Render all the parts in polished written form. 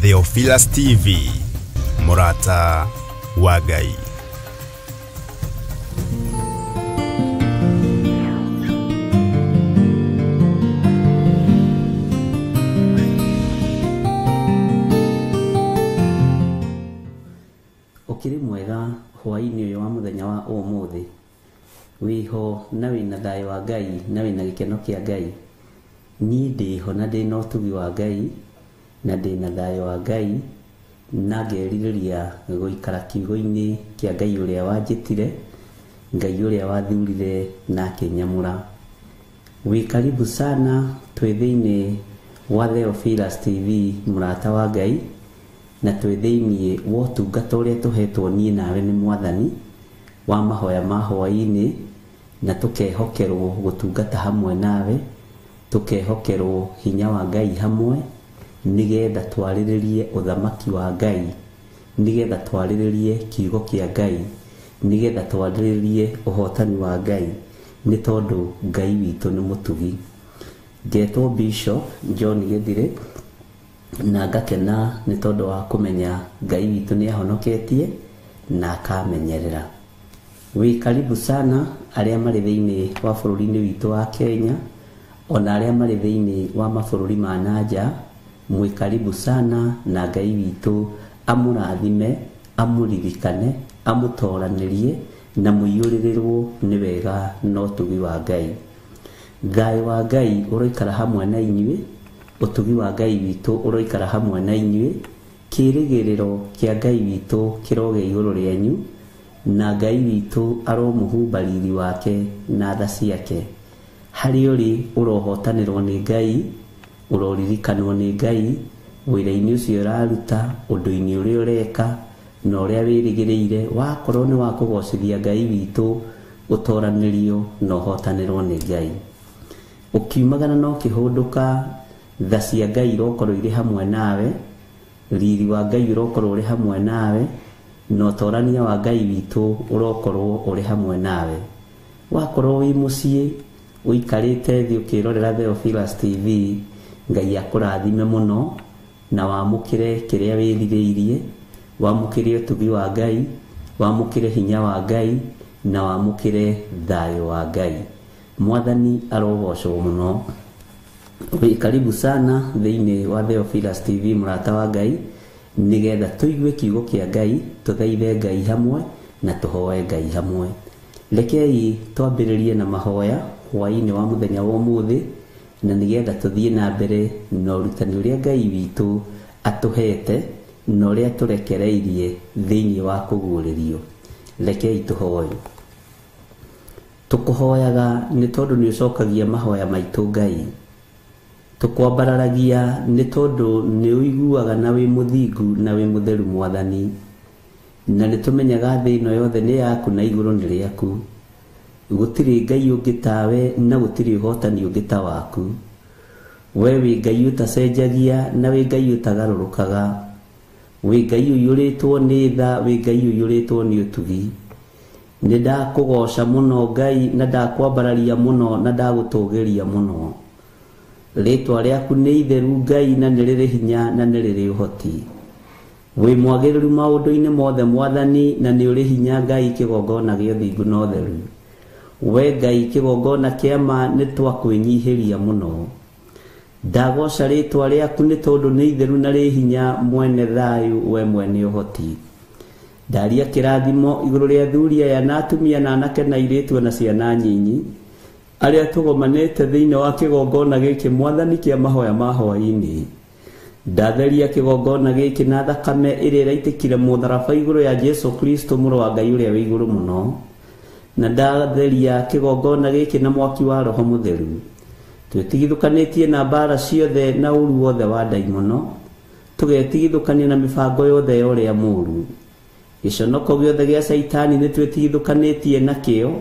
Theophilus TV, mũrata wa Ngai. Ũkĩrĩ mwega hwaĩ-inĩ ũyũ wa mũthenya wa ũmũthĩ, wĩho na wĩna thayũ wa Ngai na wĩna gĩkeno kĩa Ngai. Niĩ ndĩho na ndĩna ũtugi wa Ngai na ndĩna thayũ wa Ngai na ngerirĩria gũikara kiugo-inĩ kĩa Ngai ũrĩa wanjĩtire, Ngai ũrĩa wathurire na akĩnyamũra. Wĩ karibu sana twĩ thĩinĩ wa Theophilus TV mũrata wa Ngai, na twĩ thĩinĩ wa ũtungata ũrĩa tũhetwo niĩ nawe nĩ Mwathani wa mahoya ma hwaĩ-inĩ, na tũkehokerwo gũtungata hamwe nawe, tũkehokerwo hinya wa Ngai hamwe, nĩgetha twarĩrĩrie ũthamaki wa Ngai, nĩgetha twarĩrĩrie kiugo kĩa Ngai, nĩgetha twarĩrĩrie ũhotani wa Ngai, nĩ tondũ Ngai witũ nĩ mũtugi. Ngetwo Bishop John Gĩthirĩ, na ngakena nĩ tondũ wa kũmenya Ngai witũ nĩ ahonoketie na akamenyerera. Wĩ karibu sana arĩa marĩ thĩinĩ wa bũrũri-inĩ witũ wa Kenya, ona arĩa marĩ thĩinĩ wa mabũrũri ma nanja, mwĩ karibu sana na Ngai witũ amũrathime, amũririkane, amũtoranĩrie na mũiyũrĩrĩrwo nĩ wega na ũtugi wa Ngai. Thayũ wa Ngai ũroikara hamwe na inyuĩ, ũtugi wa Ngai witũ ũroikara hamwe na inyuĩ, kĩĩrĩgĩrĩro kĩa Ngai witũ kĩrogĩa igũrũ rĩanyu, na Ngai witũ aromũhumba riri wake na tha ciake. Harĩa ũrĩ ũrohotanĩrwo nĩ Ngai, ũroririkanwo nĩ Ngai, wĩra-inĩ ũcio ũraruta, ũndũ-inĩ ũrĩa ũreka, na ũrĩa wĩrĩgĩrĩire, wakorwo nĩ wa kũgocithia Ngai witũ, ũtoranĩrio na ũhotanĩrwo nĩ Ngai. Ũkiumagara na ũkĩhũndũka, tha cia Ngai irokorwo irĩ hamwe nawe, riri wa Ngai ũrokorwo ũrĩ hamwe nawe, na ũtorania wa Ngai witũ ũrokorwo ũrĩ hamwe nawe. Wakorwo wĩ mũciĩ ũikarĩte thĩ ũkĩrorera Theophilus TV, Ngai akũrathime mũno na wamũkĩre kĩrĩa wĩrirĩirie, wamũkĩre ũtugi wa Ngai, wamũkĩre hinya wa Ngai, na wamũkĩre thayũ wa Ngai. Mwathani arogocwo mũno. Wĩ karibu sana thĩinĩ wa Theophilus TV mũrata wa Ngai, nĩgetha tũigue kiugo kĩa Ngai, tũthaithe Ngai hamwe na tũhoe Ngai hamwe. Rekei twambĩrĩrie na mahoya hwaĩ-inĩ wa mũthenya wa ũmũthĩ, na nĩgetha tũthiĩ na mbere na ũrutani ũrĩa Ngai witũ atũhete na ũrĩa tũrekereirie thĩinĩ wa kũguũrĩrio. Rekei tũhoe. Tũkũhoyaga nĩ tondũ nĩ ũcokagia mahoya maitũ Ngai. Tũkwambararagia nĩ tondũ nĩ ũiguaga na wĩ mũthingu na wĩ mũtheru Mwathani, na nĩ tũmenyaga thĩ ĩno yothe nĩ yaku na igũrũ nĩ rĩaku. Gũtirĩ Ngai ũngĩ tawe na gũtirĩ ũhotani ũngĩ ta waku. We wĩ Ngai ũtacenjagia na wĩ Ngai ũtagarũrũkaga. Wĩ Ngai ũiyũrĩtwo nĩ tha, wĩ Ngai ũiyũrĩtwo nĩ ũtugi. Nĩ ndakũgoca mũno Ngai, na ndakwambararia mũno na ndagũtũgĩria mũno. Rĩtwa rĩaku nĩ itheru Ngai, na nĩ rĩrĩ hinya na nĩ rĩrĩ ũhoti. Wĩ mwagĩrĩru maũndũ-inĩ mothe Mwathani, na nĩ ũrĩ hinya Ngai, kĩgongona gĩa ũthingu na ũtheru. We Ngai, kĩgongona kĩa ma nĩ twakwĩnyihĩria mũno. Ndagoca rĩtwa rĩaku nĩ tondũ nĩ itheru na rĩ hinya, mwene thayũ, we mwene ũhoti. Ndaria kĩrathimo igũrũ rĩa athuri aya na atumia na anake na airĩtu na ciana nyinyi, arĩa tũgomanĩte thĩinĩ wa kĩgongona gĩkĩ Mwathani kĩa mahoya ma hwaĩ-inĩ. Ndatheria kĩgongona gĩkĩ na thakame ĩrĩa ĩraitĩkire mũtharaba igũrũ ya Jesu Kristo mũrũ wa Ngai ũrĩa wĩ igũrũ mũno, na ndatheria kĩgongona gĩkĩ na mwaki wa Roho Mũtheru. Twĩtigithũkanĩtie na mbara ciothe na ũru wothe wa ndaimono, tũgetigithũkania na mĩbango yothe ya ũrĩa mũũru. Gĩconoko gĩothe gĩa Caitani nĩ twĩtigithũkanĩtie nakĩo,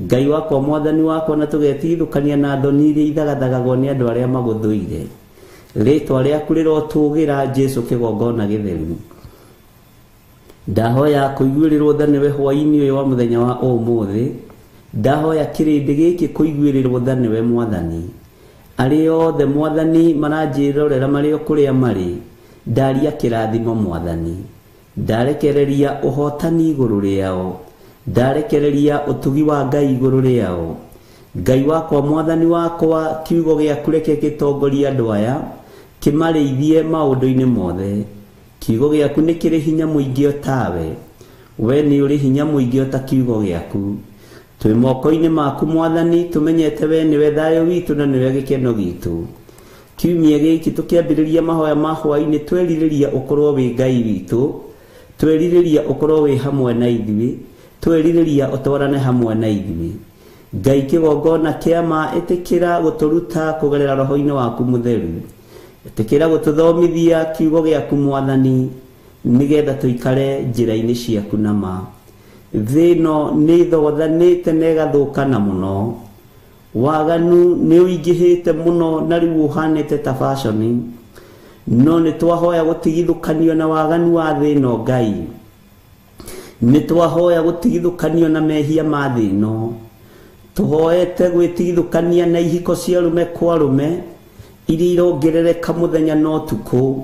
Ngai wakwa Mwathani wakwa, na tũgetigithũkania na thoni iria ithagathagagwo nĩ andũ arĩa magũthũire. Rĩtwa rĩaku rĩrotũgĩra Jesu kĩgongona gĩtheru. Ndahoya kũiguĩrĩrwo tha nĩwe hwaĩ-inĩ ũyũ wa mũthenya wa ũmũthĩ. Ndahoya kĩrĩndĩ gĩkĩ kũiguĩrĩrwo tha nĩwe Mwathani. Arĩa othe Mwathani maranjĩrorera marĩ o kũrĩa marĩ, Ndaria kĩrathimo Mwathani, ndarekereria ũhotani igũrũ rĩao, ndarekereria ũtugi wa Ngai igũrũ rĩao. Ngai wakwa, Mwathani wakwa, kiugo gĩaku reke gĩtongorie andũ aya, kĩmarĩithie maũndũ-inĩ mothe. Kiugo gĩaku nĩ kĩrĩ hinya mũingĩ o tawe, we nĩ ũrĩ hinya mũingĩ o ta kiugo gĩaku. Twĩ moko-inĩ maku Mwathani, tũmenyete we nĩwe thayũ witũ na nĩwe gĩkeno gitũ. Kiumia gĩkĩ tũkĩambĩrĩria mahoya ma hwaĩ-inĩ, twerirĩria ũkorwo wĩ Ngai witũ, twerirĩria ũkorwo wĩ hamwe na ithuĩ, twerirĩria ũtwarane hamwe na ithuĩ. Ngai kĩgongona kĩa ma, ĩtĩkĩra gũtũruta kũgerera roho-inĩ waku mũtheru. Ĩtĩkĩra gũtũthomithia kiugo gĩaku Mwathani, nĩgetha tũikare njĩra-inĩ ciaku na ma. Thĩ ĩno nĩ ĩthogothanĩte na ĩgathũkana mũno, waganu nĩ ũingĩhĩte mũno na rĩu ũhanĩte ta fashion. No nĩ twahoya gũtigithũkanio na waganu wa thĩ ĩno Ngai, nĩ twahoya gũtigithũkanio na mehia ma thĩ ĩno. Tũhoete gwĩtigithũkania na ihiko cia arũme kwa arũme iria irongerereka mũthenya na ũtukũ.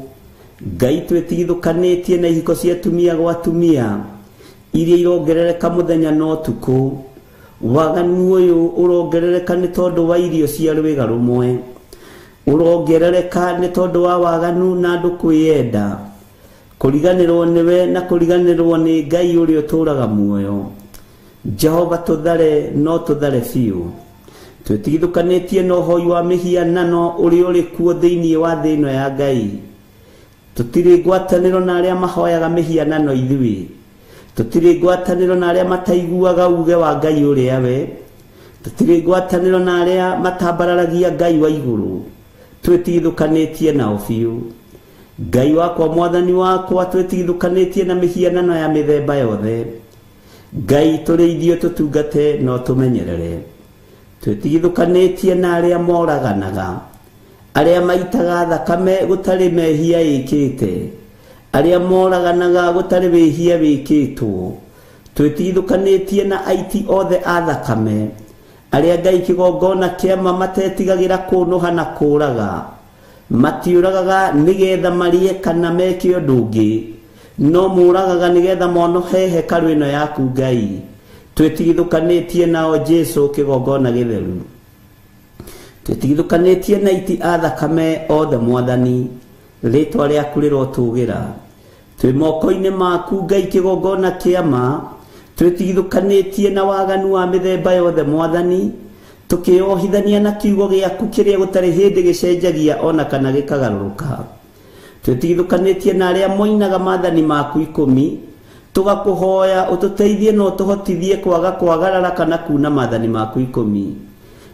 Ngai twĩtigithũkanĩtie na ihiko cia atumia gwa atumia iria irongerereka mũthenya na ũtukũ. Waganu ũyũ ũrongerereka nĩ tondũ wa irio cia rwĩga rũmwe, ũrongerereka nĩ tondũ wa waganu na andũ kwĩyenda, kũriganĩrwo nĩwe na kũriganĩrwo nĩ Ngai ũrĩa ũtũũraga muoyo. Jehova tũthare no tũthare biũ. Twĩtigithũkanĩtie na ũhoi wa mĩhianano ũrĩa ũrĩ kuo thĩinĩ wa thĩ ĩno ya Ngai. Tũtirĩ ngwatanĩro na arĩa mahoyaga mĩhianano ithuĩ, tũtirĩ ngwatanĩro na arĩa mataiguaga uge wa Ngai ũrĩa we, tũtirĩ ngwatanĩro na arĩa matambararagia Ngai wa igũrũ. Twĩtigithũkanĩtie nao biũ. Ngai wakwa, Mwathani wakwa, twĩtigithũkanĩtie na mĩhianano ya mĩthemba yothe. Ngai tũrĩithio tũtungate no tũmenyerere. Twĩtigithũkanĩtie na arĩa moraganaga, arĩa maitaga thakame gũtarĩ mehia ĩkĩte, arĩa moraganaga gũtarĩ wĩhia wĩkĩtwo. Twĩtigithũkanĩtie na aiti othe a thakame, arĩa Ngai kĩgongona kĩama matetigagĩra kũnũha na kũũraga, matiũragaga nĩgetha marĩe kana meke ũndũ ũngĩ, no mũragaga nĩgetha monohe hekarũ ĩno yaku Ngai. Twĩtigithũkanĩtie nao Jesũ kĩgongona gĩtheru. Twĩtigithũkanĩtie na aiti a thakame othe Mwathani, rĩtwa rĩaku rĩrotũgĩra. Twĩ moko-inĩ maku Ngai kĩgongona kĩama, twĩtigithũkanĩtie na waganu wa mĩthemba yothe Mwathani, tũkĩohithania na kiugo gĩaku kĩrĩa gũtarĩ hĩndĩ gĩcenjagia ona kana gĩkagarũrũka. Twĩtigithũkanĩtie na arĩa moinaga maathani maku 10, tũgakũhoya ũtũteithie na ũtũhotithie kwaga kwagarara kana kuna maathani maku 10.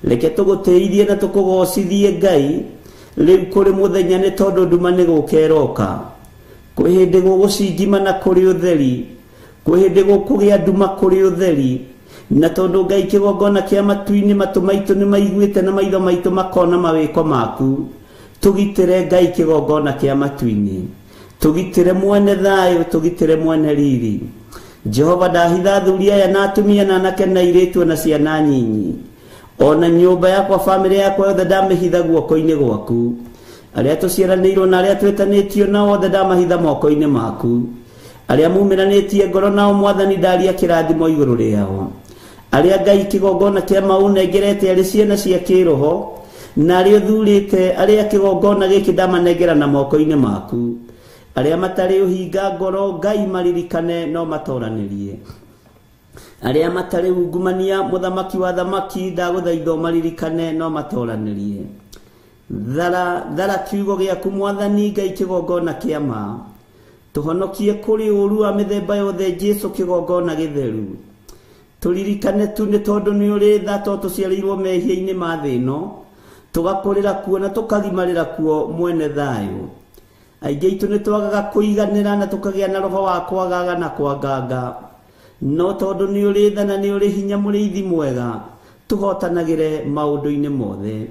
Reke tũgũtĩithie na tũkũgocithie Ngai rĩu kũrĩ mũthenya, nĩ tondũ nduma nĩ gũka ĩroka. Kwĩ hĩndĩ gũgũcingima na kũrĩ ũtheri, kwĩ hĩndĩ gũkũgĩa nduma kũrĩ ũtheri. Na tondũ Ngai kĩgongona kĩa matu-inĩ, matũ maitũ nĩ maiguĩte na maitho maitũ makona mawĩko maku. Tũgitĩre Ngai kĩgongona kĩa matu-inĩ, tũgitĩre mwene thayũ, tũgitĩre mwene riri. Jehova ndahitha athuri aya na atumia na anake na airĩtu na ciana nyinyi, ona nyũmba yakwa, bamĩrĩ yakwa yothe ndamĩhitha guoko-inĩ gwaku. Arĩa tũciaranĩirwo na arĩa twĩtanĩtio nao othe ndamahitha moko-inĩ maku. Arĩa mumĩranĩtie ngoro nao Mwathani ndaria kĩrathimo igũrũ rĩao. Arĩa Ngai kĩgongona kĩa maũnengerete arĩ ciana cia kĩroho, na arĩa ũthurĩte, arĩa kĩgongona gĩkĩ ndamanengera na moko-inĩ maku. Arĩa matarĩ ũhinga ngoro Ngai maririkane no matoranĩrie. Arĩa matarĩ ungumania mũthamaki wa thamaki ndagũthaitha maririkane no matoranĩrie. Thara thara kiugo gĩaku Mwathani Ngai kĩgongona kĩa ma, tũhonokie kũrĩ ũũru wa mĩthemba yothe Jesũ kĩgongona gĩtheru. Tũririkane tu nĩ tondũ nĩ ũrĩ tha, to tũciarĩirwo mehia-inĩ ma thĩ ĩno, tũgakũrĩra kuo na tũkagimarĩra kuo mwene thayũ. Aingĩ aitũ nĩ twagaga kũiganĩra na tũkagĩa na roho wa kwagaga na kwanganga, no tondũ nĩ ũrĩ tha na nĩ ũrĩ hinya mũrĩithi mwega, tũhotanagĩre maũndũ-inĩ mothe.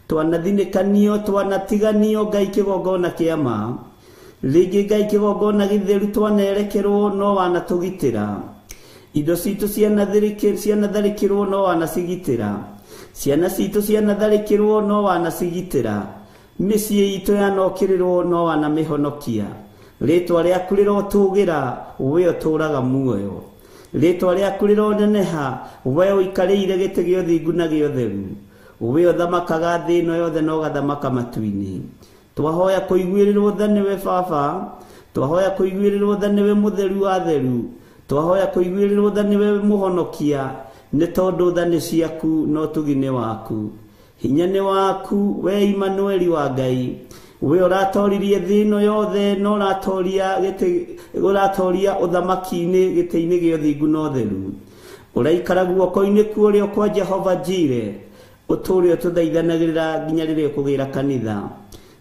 Twanathinĩkanio, twanatiganio Ngai kĩgongona kĩa ma, rĩngĩ Ngai kĩgongona gĩtheru twanerekerwo no wanatũgitĩra. Indo citũ cianatharĩkĩrwo no wanacigitĩra. Ciana citũ cianatharĩkĩrwo no wanacigitĩra. Mĩciĩ itũ yanokĩrĩrwo no wanamĩhonokia. Rĩtwa rĩaku rĩrotũgĩra, we ũtũũraga muoyo. Rĩtwa rĩaku rĩroneneha, we ũikarĩire gĩtĩ gĩa ũthingu na gĩa ũtheru. We ũthamakaga thĩ ĩno yothe na ũgathamaka matu-inĩ. Twahoya kũiguĩrĩrwo tha nĩwe Baba, twahoya kũiguĩrĩrwo tha nĩwe mũtheru wa theru, twahoya kũiguĩrĩrwo tha nĩwe mũhonokia, nĩ tondũ tha nĩ ciaku na ũtugi nĩ waku. Hinya nĩ waku we Imanueli wa Ngai. We ũratoririe thĩ ĩno yothe na ũratoria gĩtĩ, ũratoria ũthamaki-inĩ gĩtĩ-inĩ gĩa ũthingu na ũtheru. Ũraikara guoko-inĩ kwa ũrĩo kwa Jehova Jire, ũtũũre ũtũthaithanagĩrĩra nginya rĩrĩa ũkũgĩra kanitha.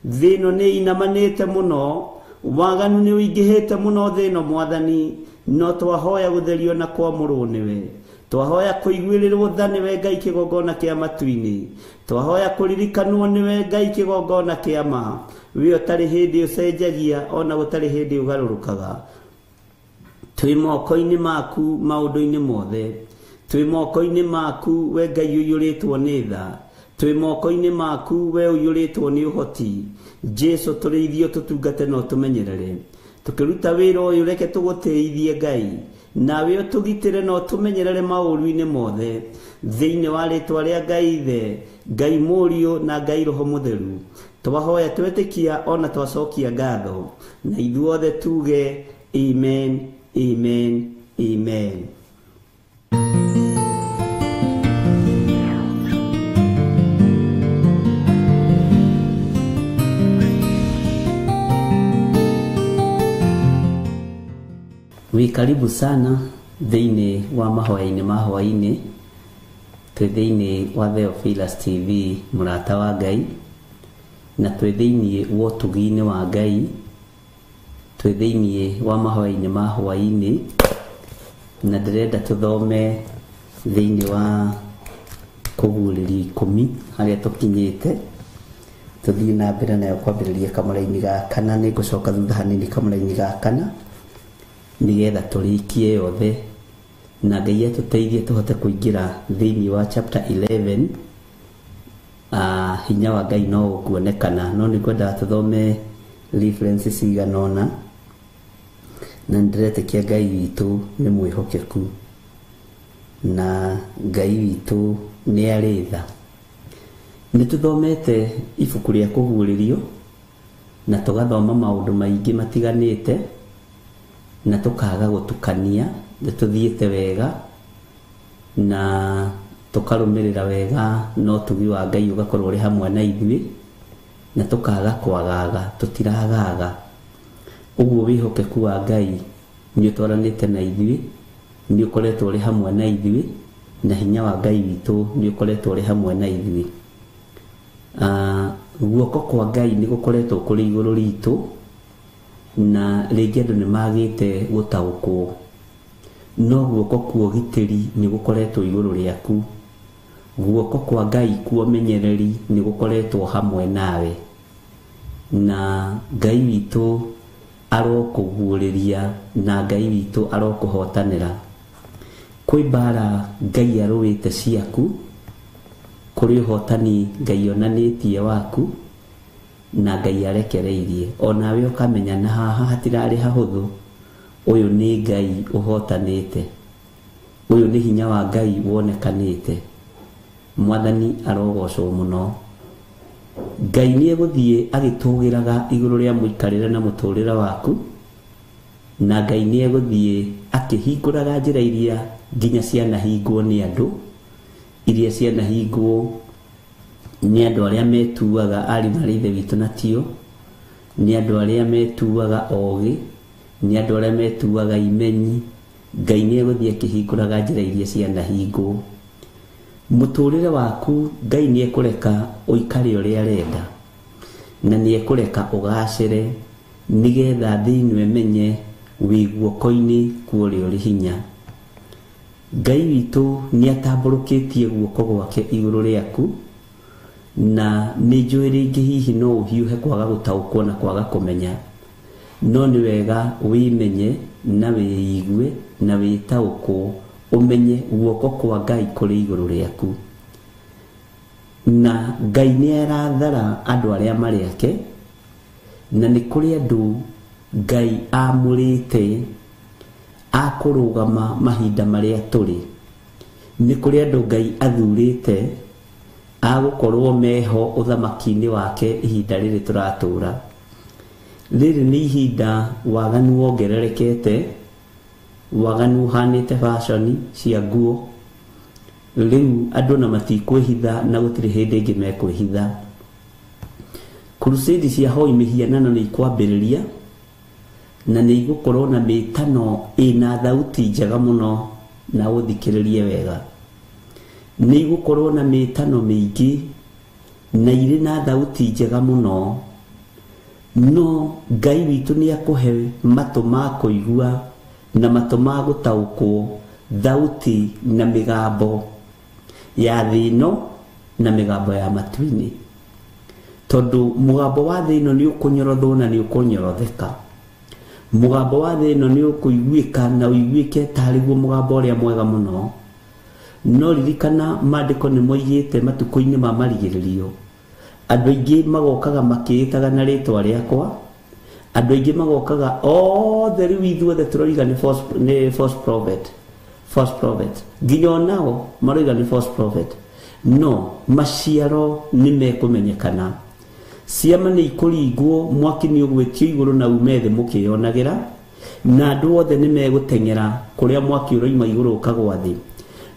Thĩ ĩno nĩ inamanĩte mũno, waganu nĩ ũingĩhĩte mũno thĩ ĩno Mwathani, no twahoya gũtherio na kwamũrwo nĩwe. Twahoya kũiguĩrĩrwo tha nĩwe Ngai kĩgongona kĩa matu-inĩ. Twahoya kũririkanwo nĩwe Ngai kĩgongona kĩa ma. We ũtarĩ hĩndĩ ũcenjagia ona gũtarĩ hĩndĩ ũgarũrũkaga. Twĩ moko-inĩ maku maũndũ-inĩ mothe. Twĩ moko-inĩ maku we Ngai ũiyũrĩtwo nĩ tha. Twĩ moko-inĩ maku we ũiyũrĩtwo nĩ ũhoti. Jesu tũrĩithio tũtungate na ũtũmenyerere. Tũkĩruta wĩra ũyũ reke tũgũtĩithie Ngai. Nawe ũtũgitĩre na ũtũmenyerere maũru-inĩ mothe. Thĩinĩ wa rĩtwa rĩa Ngai Ithe, Ngai Mũriũ na Ngai Roho Mũtheru. Twahoya twetĩkia ona twacokia ngatho. Na ithuothe tuge amen, amen, amen. Wĩ karibu sana thĩinĩ wa mahoya-inĩ ma hwaĩ-inĩ. Twĩ thĩinĩ wa Theophilus TV mũrata wa Ngai, na twĩ thĩinĩ wa ũtugi-inĩ wa Ngai, twĩ thĩinĩ wa mahoya-inĩ ma hwaĩ-inĩ, na ndĩrenda tũthome thĩinĩ wa Kũguũrĩrio 10 harĩa tũkinyĩte. Tũthiĩ na mbere nayo kwambĩrĩria kamũra-inĩ ga kana, nĩ ngũcoka thutha hanini kamũra-inĩ ga kana nĩgetha tũrĩkie yothe, na Ngai atũteithie tũhote kũingĩra thĩinĩ wa chapter 11. Hinya wa Ngai no ũkuonekana, no nĩ ngwendaga tũthome references cigana ũna, na nĩndĩretĩkia Ngai witũ nĩ mwĩhokeku na Ngai witũ nĩ arĩ tha. Nĩ tũthomete ibuku rĩa Kũguũrĩrio na tũgathoma maũndũ maingĩ matiganĩte na tũkaga gũtukania, nĩ tũthiĩte wega na tũkarũmĩrĩra wega na ũtugi wa Ngai ũgakorwo ũrĩ hamwe na ithuĩ, na tũkaga kwagaga, tũtiragaga. Ũguo wĩhokeku wa Ngai nĩ ũtwaranĩte na ithuĩ, nĩ ũkoretwo ũrĩ hamwe na ithuĩ, na hinya wa Ngai witũ nĩ ũkoretwo ũrĩ hamwe na ithuĩ. Guoko kwa Ngai nĩ gũkoretwo kũrĩ igũrũ ritũ, na rĩngĩ andũ nĩ magĩte gũtaũkwo, no guoko kwa ũgitĩri nĩ gũkoretwo igũrũ rĩaku. Guoko kwa Ngai kwa ũmenyereri nĩ gũkoretwo hamwe nawe, na Ngai witũ arokũguũrĩria na Ngai witũ arokũhotanĩra. Kwĩ mbara Ngai arũĩte ciaku, kũrĩ ũhotani Ngai onanĩtie waku, na Ngai arekereirie. Onawe ũkamenya na haha hatirarĩ hahũthũ, ũyũ nĩ Ngai ũhotanĩte, ũyũ nĩ hinya wa Ngai wonekanĩte. Mwathani arogocwo mũno. Ngai nĩ egũthiĩ agĩtũgĩraga igũrũ rĩa mũikarĩre na mũtũrĩre waku, na Ngai nĩ egũthiĩ akĩhingũraga njĩra iria nginya cianahingwo nĩ andũ, iria cianahingwo nĩ andũ arĩa metuaga ariũ na ithe witũ na tio, nĩ andũ arĩa metuaga ogĩ, nĩ andũ arĩa metuaga imenyi. Ngai nĩ egũthiĩ akĩhingũraga njĩra iria cianahingwo. Mũtũrĩre waku Ngai nĩ ekũreka ũikare ũrĩa arenda, na nĩ ekũreka ũgacĩre, nĩgetha thĩ ĩno ĩmenye wĩ guoko-inĩ kwa ũrĩa ũrĩ hinya. Ngai witũ nĩ atambũrũkĩtie guoko gwake igũrũ rĩaku, na nĩ njũĩ rĩngĩ hihi no ũhiũhe kwaga gũtaũkwo na kwaga kũmenya, no nĩ wega wĩmenye na wĩigue na wĩtaũkwo, ũmenye guoko kwa Ngai kũrĩ igũrũ rĩaku. Na Ngai nĩ arathara andũ arĩa marĩ ake, na nĩ kũrĩ andũ Ngai amũrĩte akũrũgama mahinda marĩa tũrĩ. Nĩ kũrĩ andũ Ngai athurĩte agũkorwo meho ũthamaki-inĩ wake ihinda rĩrĩ tũratũra. Rĩrĩ nĩ ihinda waganu wongererekete, waganu ũhanĩte fashion cia nguo. Rĩu andũ na matikwĩhitha na gũtirĩ hĩndĩ ĩngĩ mekwĩhitha. Crusade cia hoi mĩhianano nĩ ikwambĩrĩria na nĩ igũkorwo na mĩtano ĩna thauti njega mũno na ũthikĩrĩrie wega. Nĩ igũkorwo na mĩtano mĩingĩ na irĩ na thauti njega mũno, no Ngai witũ nĩ akũhe matũ ma kũigua na matũ ma gũtaũkwo thauti na mĩgambo ya thĩ ĩno na mĩgambo ya matu-inĩ. Tondũ mũgambo wa thĩ ĩno nĩ ũkũnyorothwo na nĩ ũkũnyorotheka. Mũgambo wa thĩ ĩno nĩ ũkũiguĩka na ũiguĩke tarĩguo mũgambo ũrĩa mwega mũno. No ririkana maandĩko nĩ moigĩte matukũ-inĩ ma marigĩrĩrio andũ aingĩ magokaga makĩĩtaga na rĩtwa rĩakwa, andũ aingĩ magokaga othe rĩu ithuothe tũroiga nĩ false prophet, false prophet, nginya onao maroiga nĩ false prophet. No maciaro nĩ mekũmenyekana. Ciama nĩ ikũringwo, mwaki nĩ ũgwĩtio igũrũ na ume thĩ mũkĩyonagĩra, na andũ othe nĩ megũteng'era kũrĩa mwaki ũroima igũrũ ũkagwa thĩ.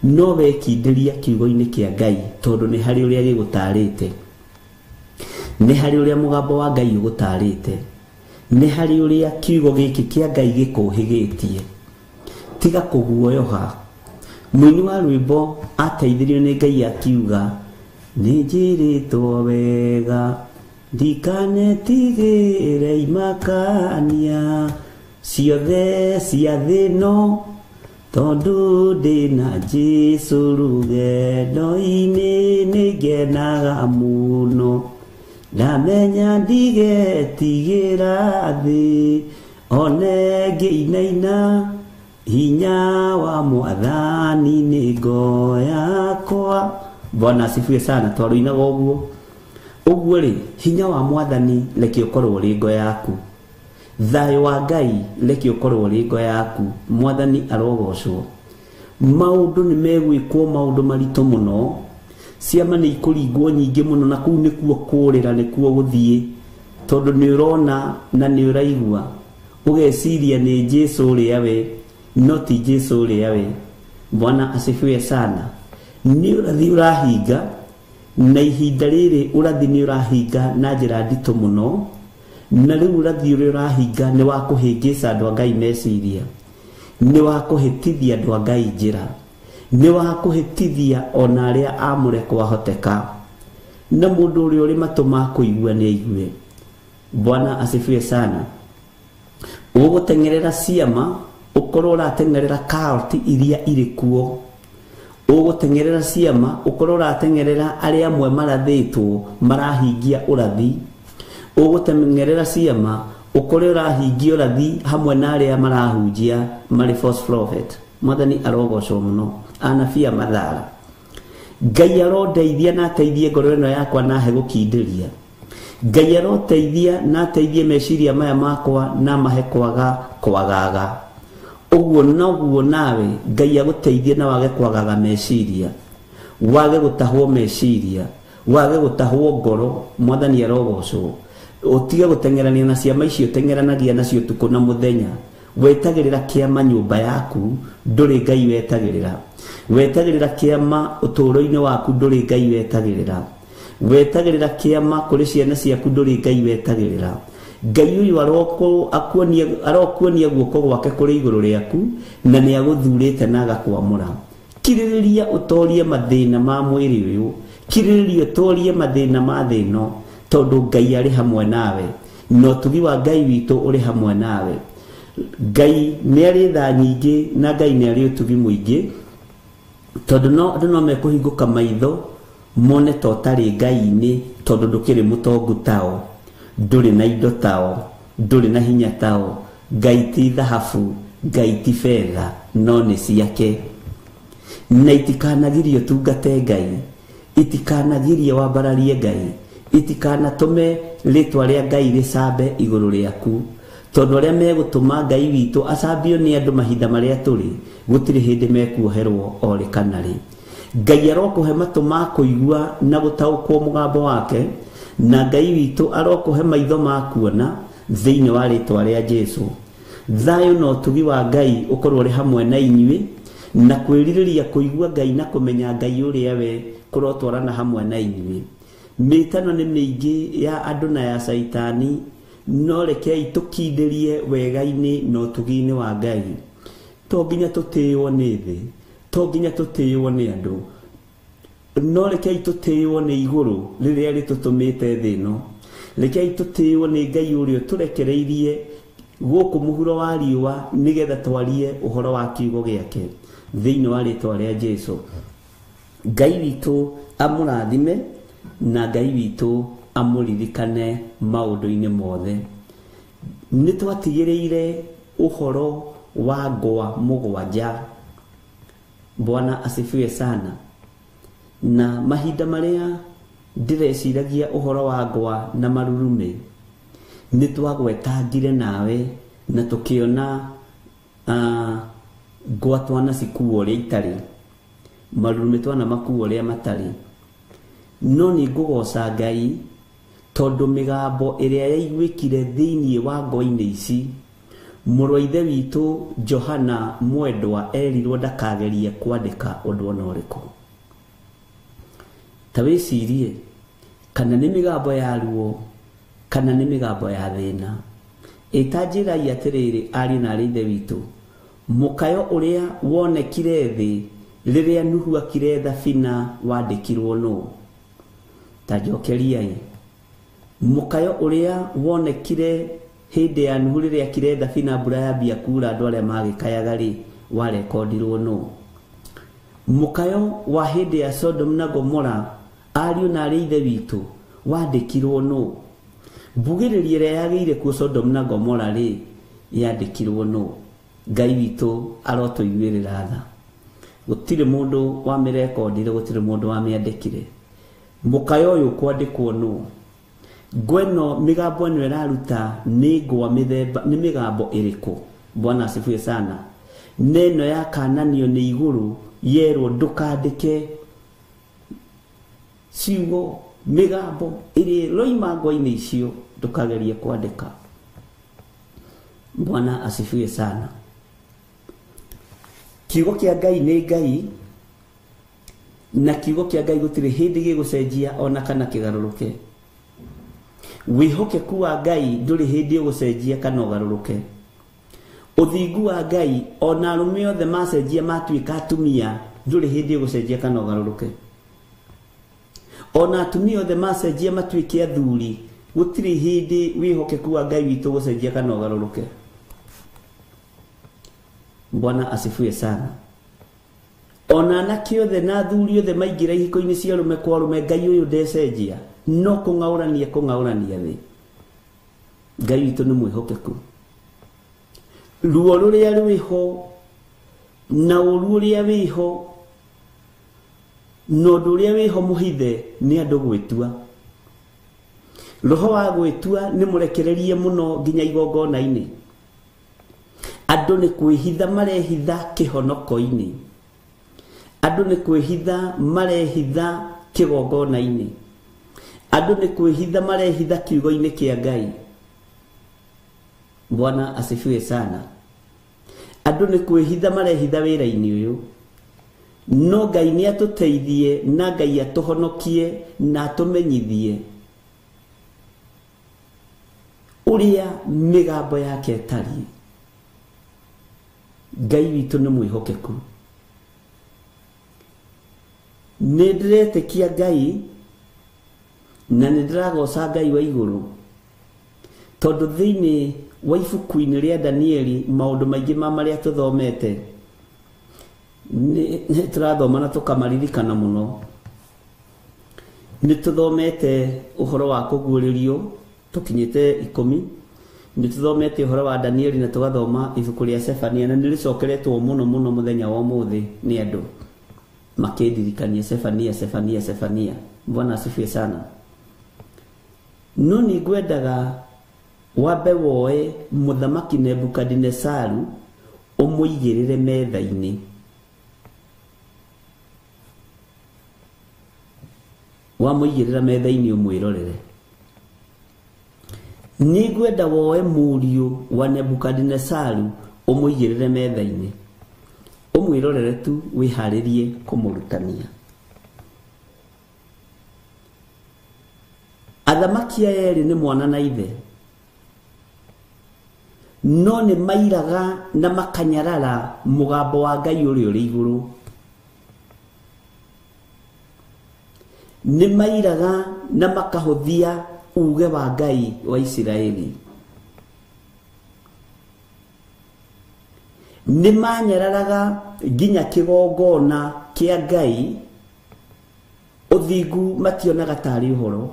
No wekindĩria kiugo-inĩ kĩa Ngai, tondũ nĩ harĩ ũrĩa gĩgũtarĩte, nĩ harĩ ũrĩa mũgambo wa Ngai ũgũtarĩte, nĩ harĩ ũrĩa kiugo gĩkĩ kĩa Ngai gĩkũhĩgĩtie. Tiga kũguoyoha. Mũini wa rwĩmbo ateithirio nĩ Ngai akiuga, nĩ njĩrĩtwo wega ndikanetigĩre imakania ciothe cia thĩ ĩno, tondũ ndĩna Jesũ rũgendo-inĩ nĩngenaga mũno. Ndamenya ndigetigĩra thĩ one ngĩinaina, hinya wa Mwathani nĩ ngo yakwa. Bwana asifiwe sana. Twarũinaga ũguo ũguo rĩ, hinya wa Mwathani reke ũkorwo ũrĩ ngo yaku, thayũ wa Ngai reke ũkorwo ũrĩ ngo yaku. Mwathani arogocwo. Maũndũ nĩ megwĩkwo maũndũ maritũ mũno, ciama nĩ ikũringwo nyingĩ mũno, na kũu nĩkuo kũrĩra, nĩkuo gũthiĩ, tondũ nĩ ũrona na nĩ ũraigua ũgeciria nĩ Jesũ ũrĩa we, no ti Jesũ ũrĩa we. Bwana asifiwe sana. Nĩ ũrathi ũrahinga, na ihinda rĩrĩ ũrathi nĩ ũrahinga na njĩra nditũ mũno, na rĩu ũrathi ũrĩa ũrahinga nĩ wa kũhĩngĩca andũ a Ngai meciria, nĩ wa kũhĩtithia andũ a Ngai njĩra, nĩ wa kũhĩtithia ona arĩa amũre kwahoteka, na mũndũ ũrĩa ũrĩ matũ ma kũigua nĩ aigue. Bwana asifiwe sana. Ũgũteng'erera ciama ũkorwo ũrateng'erera cult iria irĩ kuo, ũgũteng'erera ciama ũkorwo ũrateng'erera arĩa amwe marathĩtwo marahingia ũrathi, ũgũteng'erera ciama ũkorwo ũrahingia ũrathi hamwe na arĩa marahunjia marĩ false prophet. Mwathani arogocwo mũno. Anabii a mathara, Ngai arondeithia na ateithie ngoro ĩno yakwa na ahe gũkindĩria. Ngai aroteithia na ateithie meciria maya makwa na mahe kwaga kwagaga. Ũguo noguo nawe Ngai agũteithie na wage kwagaga meciria, wage gũtahwo meciria, wage gũtahwo ngoro. Mwathani arogocwo. Ũtige gũteng'erania na ciama icio ũteng'eranagia nacio ũtukũ na mũthenya. Wetagĩrĩra kĩama nyũmba yaku, ndũrĩ Ngai wetagĩrĩra. Wetagĩrĩra kĩama ũtũũro-inĩ waku, ndũrĩ Ngai wetagĩrĩra. Wetagĩrĩra kĩama kũrĩ ciana ciaku, ndũrĩ Ngai wetagĩrĩra. Ngai ũyũ arokuonia guoko gwake kũrĩ igũrũ rĩaku, na nĩ agũthurĩte na agakwamũra. Kirĩrĩria ũtorie mathĩna ma mwĩrĩ ũyũ, kirĩrĩria ũtorie mathĩna ma thĩ ĩno, tondũ Ngai arĩ hamwe nawe, na ũtugi wa Ngai witũ ũrĩ hamwe nawe. Ngai nĩ arĩ tha nyingĩ na Ngai nĩ arĩ ũtugi mũingĩ, tondũ no andũ no mekũhingũka maitho mone ta ũtarĩ Ngai-inĩ, tondũ ndũkĩrĩ mũtongu tao, ndũrĩ na indo tao, ndũrĩ na hinya tao. Ngai ti thahabu, Ngai ti betha, no nĩ ciake. Na itikanagirio tungate Ngai, Itikanagirie wambararie Ngai, itikanatũme rĩtwa rĩa Ngai rĩcambe igũrũ rĩaku, tondũ arĩa megũtũma Ngai witũ acambio nĩ andũ mahinda marĩa tũrĩ, gũtirĩ hĩndĩ mekuoherwo o rĩ kana rĩ. Ngai arokũhe matũ ma kũigua na gũtaũkwo mũgambo wake, na Ngai witũ arokũhe maitho ma kuona thĩinĩ wa rĩtwa rĩa Jesũ. Thayũ na ũtugi wa Ngai ũkorwo ũrĩ hamwe na inyuĩ, na kwĩrirĩria kũigua Ngai na kũmenya Ngai ũrĩa we kũrotwarana hamwe na inyuĩ. Mĩtano nĩ mĩingĩ ya andũ na ya caitani, no rekei tũkindĩrie wega-inĩ na ũtugi-inĩ wa Ngai. To nginya tũtĩĩo nĩ thĩ, to nginya tũtĩĩo nĩ andũ, no rekei tũtĩĩo nĩ igũrũ rĩrĩa rĩtũtũmĩte thĩ ĩno. Rekei tũtĩĩo nĩ Ngai ũrĩa ũtũrekereirie gũkũ mũhuro wa riũa, nĩgetha twarie ũhoro wa kiugo gĩake thĩinĩ wa rĩtwa rĩa Jesũ. Ngai witũ amũrathime, na Ngai witũ amũririkane maũndũ-inĩ mothe. Nĩ twatigĩrĩire ũhoro wa ngwa mũgwanja. Bwana asifiwe sana. Na mahinda marĩa ndĩreciragia ũhoro wa ngwa na marurumĩ, nĩ twagwetangire nawe na tũkĩona ngwa twanacikua ũrĩa itarĩ, marurumĩ twanamakua ũrĩa matarĩ. No nĩ ngũgoca Ngai tondũ mĩgambo ĩrĩa yaiguĩkire thĩinĩ wa ngwa-inĩ ici, mũrũ wa ithe witũ Johana Mwendwa erirwo ndakagerie kwandĩka ũndũ ona ũrĩkũ. Ta wĩcirie kana nĩ mĩgambo ya ruo kana nĩ mĩgambo ya thĩna. Ĩtanjĩrai atĩrĩrĩ, ariũ na aarĩ ithe witũ, mũkayo ũrĩa wonekire thĩ rĩrĩa Nuhu akire thabina wandĩkirwo nũ? Ta njokeriai. Mũkayo ũrĩa wonekire hĩndĩ ya Nuhu rĩrĩa akire thabina mbura yambia kura andũ arĩa magĩkayaga rĩ, warekondirwo nũ? Mũkayo wa hĩndĩ ya Sodom na Gomora, ariũ na aarĩ ithe witũ, wandĩkirwo nũ? Mbugĩrĩrio ĩrĩa yagĩire kuo Sodom na Gomora rĩ, yandĩkirwo nũ? Ngai witũ arotũiguĩrĩra tha. Gũtirĩ mũndũ wamĩrekondire, gũtirĩ mũndũ wamĩandĩkire. Mũkayo ũyũ kwandĩkwo nũ? Ngwa ĩno, mĩgambo ĩno ĩraruta nĩ ngwa mĩthemba, nĩ mĩgambo ĩrĩkũ? Bwana asifiwe sana. Na ĩno yakananio nĩ igũrũ, yerwo ndũkandĩke ciugo, mĩgambo ĩrĩa ĩroima ngwa-inĩ icio, ndũkagerie kwandĩka. Bwana asifiwe sana. Kiugo kĩa Ngai nĩ Ngai, na kiugo kĩa Ngai gũtirĩ hĩndĩ gĩgũcenjia ona kana kĩgarũrũke. Wĩhokeku wa Ngai ndũrĩ hĩndĩ ũgũcenjia kana ũgarũrũke. Ũthingu wa Ngai ona arũme othe macenjia matuĩka atumia, ndũrĩ hĩndĩ ũgũcenjia kana ũgarũrũke. Ona atumia othe macenjia matuĩke athuri, gũtirĩ hĩndĩ wĩhokeku wa Ngai witũ ũgũcenjia kana ũgarũrũke. Bwana asifiwe sana. Ona anake othe na athuri othe maingĩra ihiko-inĩ cia arũme kwa arũme, Ngai ũyũ ndecenjia, no kũng'aũrania kũng'aũrania thĩ. Ngai witũ nĩ mwĩhokeku. Ruo rũrĩa rwĩho na ũru ũrĩa wĩho na ũndũ ũrĩa wĩho mũhithe nĩ andũ gwĩtua. Roho wa gwĩtua nĩ mũrekererie mũno nginya igongona-inĩ. Andũ nĩ kwĩhitha marehitha kĩhonoko-inĩ. Andũ nĩ kwĩhitha marehitha kĩgongona-inĩ. Andũ nĩ kwĩhitha marehitha kiugo-inĩ kĩa Ngai. Bwana asifiwe sana. Andũ nĩ kwĩhitha marehitha wĩra-inĩ ũyũ. No Ngai nĩ atũteithie na Ngai atũhonokie na atũmenyithie ũrĩa mĩgambo yake ĩtariĩ. Ngai witũ nĩ mwĩhokeku. Nĩ ndĩretĩkia Ngai na nĩ ndĩragoca Ngai wa igũrũ, tondũ thĩinĩ wa ibuku-inĩ rĩa Danieli maũndũ maingĩ ma marĩa tũthomete nĩ tũrathoma na tũkamaririkana mũno. Nĩ tũthomete ũhoro wa kũguũrĩrio tũkinyĩte 10, nĩ tũthomete ũhoro wa Danieli na tũgathoma ibuku rĩa Sefania, na nĩ rĩcokeretwo mũno mũno mũthenya wa ũmũthĩ nĩ andũ. Makĩndirikania Sefania, Sefania, Sefania. Bwana asifiwe sana. No nĩ ngwendaga wambe woe mũthamaki Nebukadinesaru ũmũigĩrĩre metha-inĩ. Wamũigĩrĩra metha-inĩ ũmwĩrorere. Nĩ ngwenda woe mũriũ wa Nebukadinesaru ũmũigĩrĩre metha-inĩ, ũmwĩrorere tu, wĩharĩrie kũmũrutania. Athamaki aya erĩ nĩ mwana na ithe, no nĩ mairaga na makanyarara mũgambo wa Ngai ũrĩa ũrĩ igũrũ. Nĩ mairaga na makahũthia uge wa Ngai wa Isiraeli. Nĩ manyararaga nginya kĩgongona kĩa Ngai, ũthingu mationaga tarĩ ũhoro.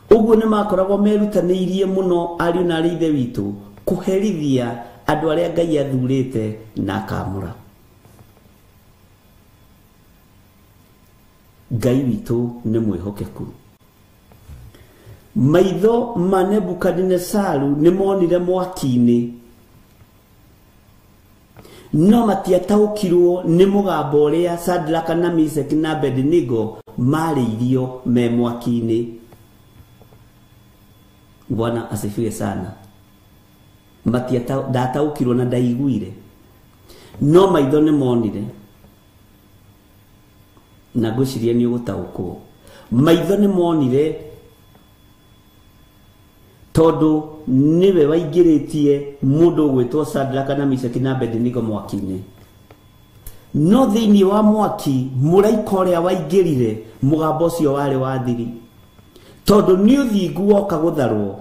Ũguo nĩ makoragwo merutanĩirie mũno ariũ na arĩ ithe witũ kũherithia andũ arĩa Ngai athurĩte na akamũra. Ngai witũ nĩ mwĩhokeku. Maitho ma Nebukadinesaru nĩ monire mwaki-inĩ, no matiataũkirwo nĩ mũgambo ũrĩa Sadraka na Meshaki na Abednego marĩirio me mwaki-inĩ. Bwana asifiwe sana. Ndataũkirwo na ndaiguire, no maitho nĩ monire, na ngwĩciria nĩ ũgũtaũkwo. Maitho nĩ monire tondũ nĩwe waingĩrĩtie mũndũ ũgwĩtwo Sadraka na Meshaki na Abednego mwaki-inĩ. No thĩinĩ wa mwaki mũraika ũrĩa waingĩrire, mũgambo ũcio warĩ wa thiri, tondũ nĩ ũthingu woka gũtharwo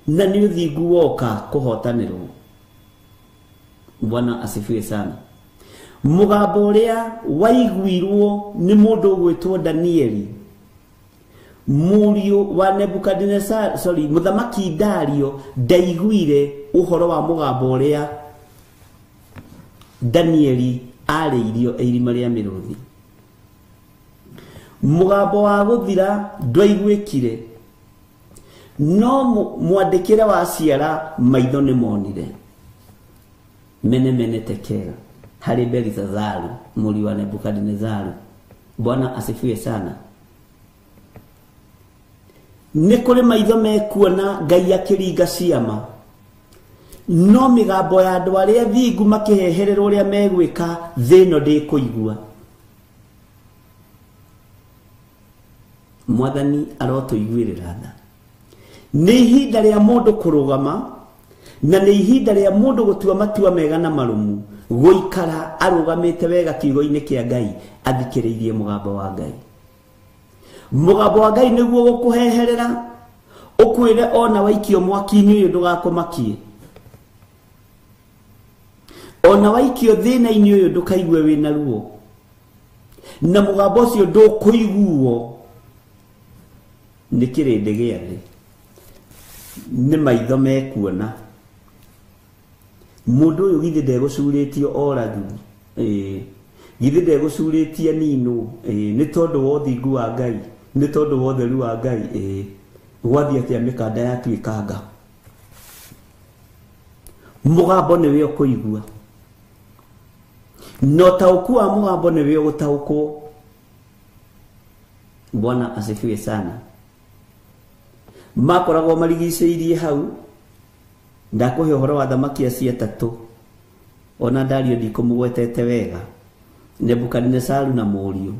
na nĩ ũthingu woka kũhotanĩrwo. Bwana asifiwe sana. Mũgambo ũrĩa waiguirwo nĩ mũndũ ũgwĩtwo Danieli, mũriũ wa Nebukadnezar, sorry, mũthamaki Dario ndaiguire ũhoro wa mũgambo ũrĩa Danieli arĩirio irima rĩa mĩrũthi. Mũgambo wa gũthira ndwaiguĩkire, no mwandĩkĩre wa ciara maitho nĩ monire. Mene mene tekera harĩ Belshazaru mũriũ wa Nebukadnezaru. Bwana asifiwe sana. Nĩ kũrĩ maitho mekuona Ngai akĩringa ciama, no mĩgambo ya andũ arĩa thingu makĩhehererwo ũrĩa megwĩka thĩ ĩno ndĩkũigua. Mwathani arotũiguĩrĩra tha. Nĩ ihinda rĩa mũndũ kũrũgama, na nĩ ihinda rĩa mũndũ gũtua matua mega na marũmu, gũikara arũgamĩte wega kiugo-inĩ kĩa Ngai, athikĩrĩirie mũgambo wa Ngai. Mũgambo wa Ngai nĩguo gũkũheherera, ũkwĩre ona waikio mwaki-inĩ ũyũ ndũgakũmakie, ona waikio thĩna-inĩ ũyũ ndũkaigue wĩna ruo, na mũgambo ũcio ndũkũiguo nĩ kĩrĩndĩ gĩa thĩ. Nĩ maitho mekuona. Mũndũ ũyũ githĩ ndegũcurĩtio oragwo, githĩ ndegũcurĩtie ninũ, nĩ tondũ wa ũthingu wa Ngai, nĩ tondũ wa ũtheru wa Ngai, gwathiĩ atĩa mĩkanda yatuĩkanga. Mũgambo nĩwe ũkũigua, na ũtaũku wa mũgambo nĩwe ũgũtaũkwo. Bwana asifiwe sana. Makoragwo marigicĩirie hau. Ndakũhe ũhoro wa thamaki acio atatũ, ona Dario ndikũmũgwetete wega, Nebukadinesaru na mũriũ.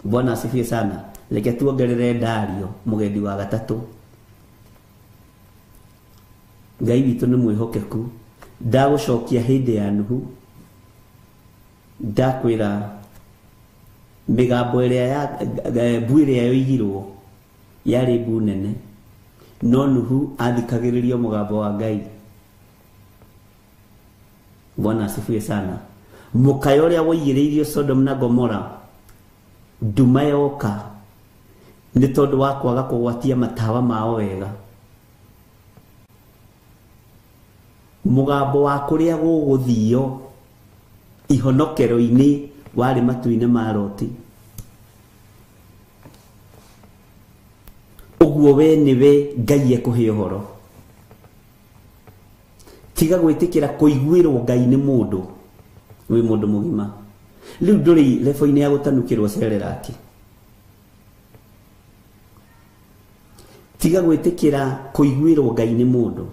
Bwana asifiwe sana. Reke tuongerere Dario mũgendi wa gatatũ. Ngai witũ nĩ mwĩhokeku. Ndagũcokia hĩndĩ ya Nuhu, ndakwĩra mĩgambo ĩrĩa ya mbu ĩrĩa yoigirwo yarĩ mbu nene, no Nuhu athikagĩrĩrio mũgambo wa Ngai. Bwana asifiwe sana. Mũkayo ũrĩa woigĩrĩirio Sodom na Gomora, nduma yoka nĩ tondũ wa kwaga kũgwatia matawa mao wega. Mũgambo wa kũrĩa gũgũthio ihonokero-inĩ warĩ matu-inĩ ma Loti. Ũguo we nĩwe Ngai ekũhe ũhoro. Tiga gwĩtĩkĩra kũiguĩrwo Ngai nĩ mũndũ, wĩ mũndũ mũgima. Rĩu ndũrĩ lebo-inĩ ya gũtanukĩrwo cereraki. Tiga gwĩtĩkĩra kũiguĩrwo Ngai nĩ mũndũ.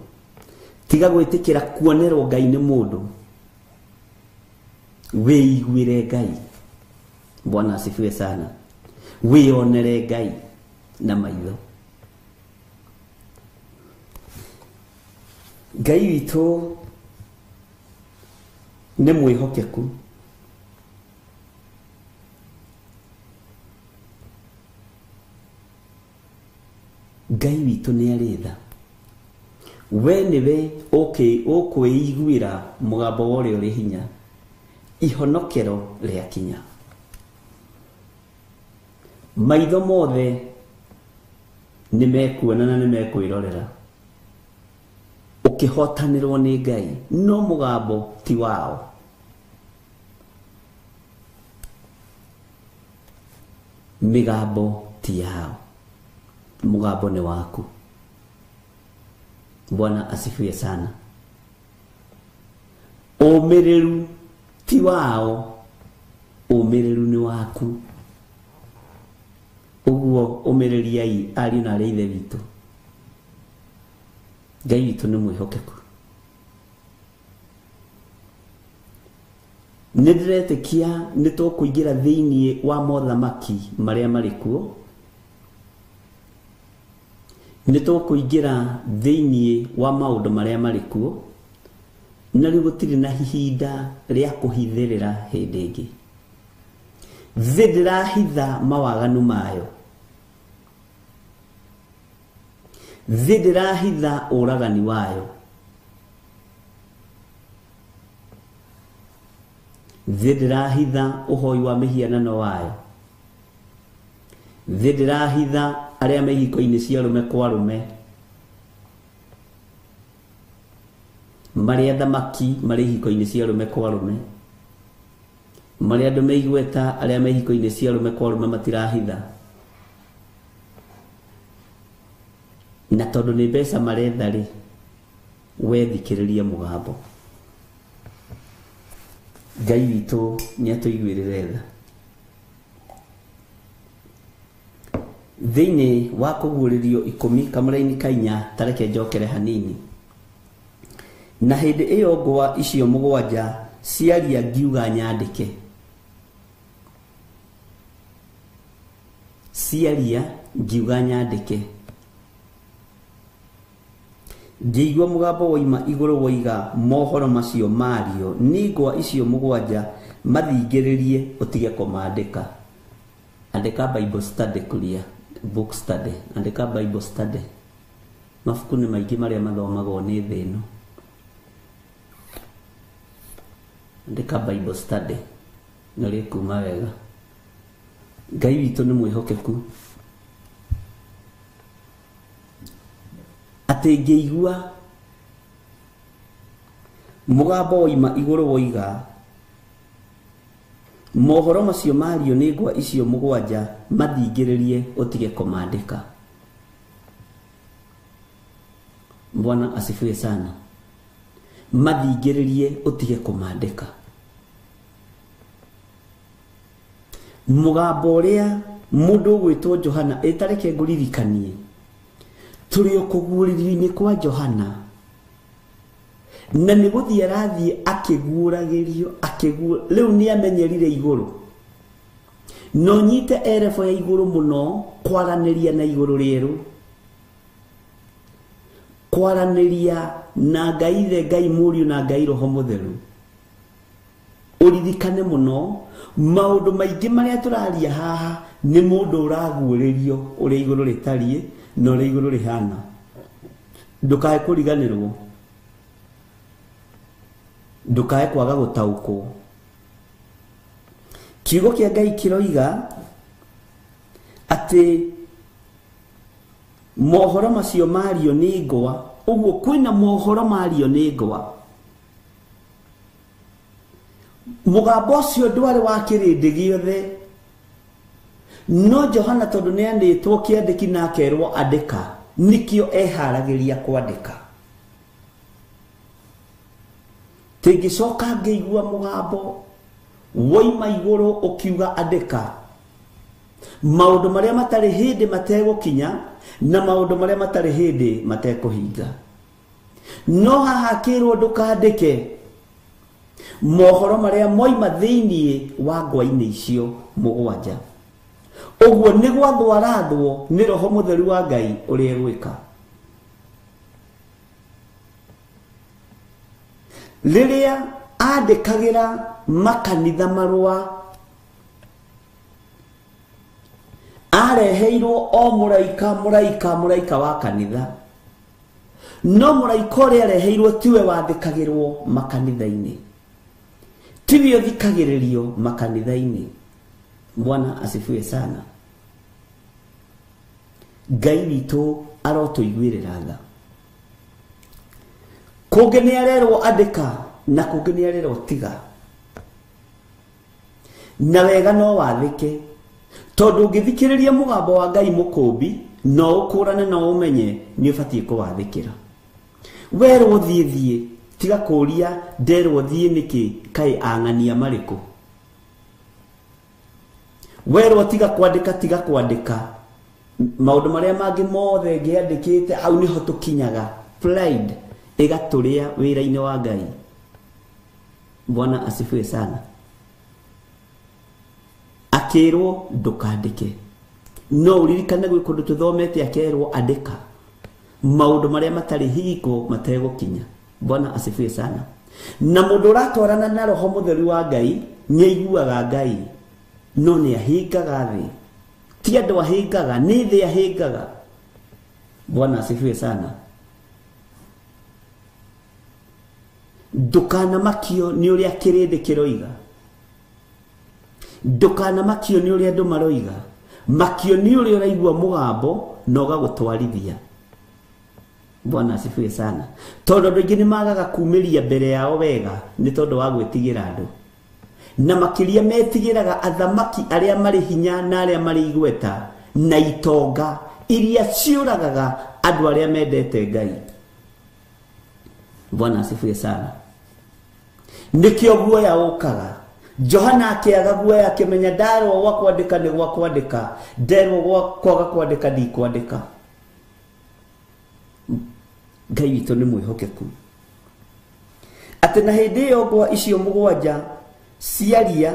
Tiga gwĩtĩkĩra kuonerwo Ngai nĩ mũndũ. Wĩiguĩre Ngai. Bwana asifiwe sana. Wĩonere Ngai na maitho. Ngai witũ nĩ mwĩhokeku. Ngai witũ nĩ arĩ tha. We nĩwe ũkwĩiguĩra mũgambo wa ũrĩa ũrĩ hinya, ihonokero rĩakinya. Maitho mothe nĩ mekuona na nĩ mekwĩrorera ũkĩhotanĩrwo nĩ Ngai, no mũgambo ti wao. Mĩgambo ti yao, mũgambo nĩ waku. Bwana asifiwe sana. Ũmĩrĩru ti wao, ũmĩrĩru nĩ waku. Ũguo ũmĩrĩriai ariũ na arĩ ithe witũ. Ngai witũ nĩ mwĩhokeku. Nĩ ndĩretĩkia nĩ tũkũingĩra thĩinĩ wa mothamaki marĩa marĩ kuo. Nĩ tũkũingĩra thĩinĩ wa maũndũ marĩa marĩ kuo, na rĩu gũtirĩ na ihinda rĩa kũhithĩrĩra hĩndĩ ĩngĩ. Thĩ ndĩrahitha mawaganu mayo. Thĩ ndĩrahitha ũragani wayo. Thĩ ndĩrahitha ũhoi wa mĩhianano wayo. Thĩ ndĩrahitha arĩa me ihiko-inĩ cia arũme kwa arũme, marĩa thamaki marĩ ihiko-inĩ cia arũme kwa arũme, marĩa andũ me igweta arĩa me ihiko-inĩ cia arũme kwa arũme matirahitha. Na tondũ nĩ mbeca maretha rĩ, we thikĩrĩria mũgambo. Ngai witũ nĩ atũiguĩrĩre tha. Thĩinĩ wa kũguũrĩrio 10 kamũra-inĩ ka 4, tareke njokere hanini. Na hĩndĩ ĩyo ngwa icio 7 ciaria ngiuga nyandĩke. Ciaria ngiuga nyandĩke. Ngĩigua mũgambo woima igũrũ woiga mohoro macio mario nĩ ngwa icio 7 mathingĩrĩrie ũtige kũmandĩka. Andĩka Bible study kuria, book study, andĩka Bible study. Mabuku nĩ maingĩ marĩa mathomagwo nĩ thĩ ĩno. Andĩka Bible study na rĩkuma wega. Ngai witũ nĩ mwĩhokeku. Atĩ ngĩigua mũgambo woima igũrũ woiga mohoro macio mario nĩ ngwa icio 7 mathingĩrĩrie ũtige kũmandĩka. Bwana asifiwe sana. Mathingĩrĩrie ũtige kũmandĩka. Mũgambo ũrĩa mũndũ ũgwĩtwo Johana, ĩtareke ngũririkanie, tũrĩ o kũguũrĩrio-inĩ kwa Johana, na nĩ gũthiĩ arathiĩ akĩguũragĩrio, rĩu nĩ amenyerire igũrũ. No nyite erebo ya igũrũ mũno kwaranĩria na igũrũ rĩerũ, kwaranĩria na Ngai Ithe, Ngai Mũriũ na Ngai Roho Mũtheru. Ũririkane mũno maũndũ maingĩ marĩa tũraria haha nĩ mũndũ ũraguũrĩrio ũrĩa igũrũ rĩtariĩ na ũrĩa igũrũ rĩhana. Ndũkae kũriganĩrwo, ndũkae kwaga gũtaũkwo. Kiugo kĩa Ngai kĩroiga atĩ mohoro macio mario nĩ ngwa. Ũguo kwĩna mohoro mario nĩ ngwa. Mũgambo ũcio ndwarĩ wa kĩrĩndĩ gĩothe, no Johana tondũ nĩ andĩtwo kĩandĩki na akerwo andĩka, nĩkĩo eharagĩria kwandĩka. Tĩngĩcoka ngĩigua mũgambo woima igũrũ ũkiuga andĩka maũndũ marĩa matarĩ hĩndĩ mategũkinya na maũndũ marĩa matarĩ hĩndĩ matekũhinga. No haha kĩrwo ndũkandĩke mohoro marĩa moima thĩinĩ wa ngwa-inĩ icio mũgwanja. Ũguo nĩ gwathwo arathwo nĩ Roho Mũtheru wa Ngai ũrĩa egwĩka. Rĩrĩa andĩkagĩra makanitha marũa, areheirwo o mũraika mũraika mũraika wa kanitha, no mũraika ũrĩa areheirwo tiwe wathĩkagĩrwo makanitha-inĩ, tiwe ũthikagĩrĩrio makanitha-inĩ. Bwana asifiwe sana. Ngai witũ arotũiguĩrĩra tha. Kũngĩ nĩ arerwo andĩka na kũngĩ nĩ arerwo tiga, na wega no wathĩke, tondũ ũngĩthikĩrĩria mũgambo wa Ngai mũkũmbi no ũkũrane na ũmenye nĩ ũbatiĩ kũwathĩkĩra. Werwo thiĩ thiĩ, tiga kũũria nderwo thiĩ nĩkĩ, kaĩ ang'ania marĩkũ. Werwo tiga kwandĩka, tiga kwandĩka. Maũndũ marĩa mangĩ mothe ngĩandĩkĩte hau nĩho tũkinyaga. Pride ĩgatũrĩa wĩra-inĩ wa Ngai. Bwana asifiwe sana. Akĩrwo ndũkandĩke, no ũririkane gwĩ kũndũ tũthomete akerwo andĩka maũndũ marĩa matarĩ hingo mategũkinya. Bwana asifiwe sana. Na mũndũ ũratwarana na Roho Mũtheru wa Ngai nĩ aiguaga Ngai, no nĩ ahingaga thĩ. Ti andũ ahingaga, nĩ thĩ ahingaga. Bwana asifiwe sana. Ndũkanamakio nĩ ũrĩa kĩrĩndĩ kĩroiga, ndũkanamakio nĩ ũrĩa andũ maroiga, makio nĩ ũrĩa ũraigua mũgambo na ũgagũtwarithia. Bwana asifiwe sana. Tondũ andũ aingĩ nĩ magaga kumĩria mbere yao wega nĩ tondũ wa gwĩtigĩra andũ, na makĩria metigĩraga athamaki arĩa marĩ hinya na arĩa marĩ igweta na itonga iria ciũragaga andũ arĩa mendete Ngai. Bwana asifiwe sana. Nĩkĩo guoya ũkaga. Johana akĩaga guoya akĩmenya ndarwo gwa kwandĩka nĩ gwa kwandĩka, nderwo gwa kwaga kwandĩka ndikwandĩka. Ngai witũ nĩ mwĩhokeku. Atĩ na hĩndĩ ĩyo ngwa icio mũgwanja ciaria,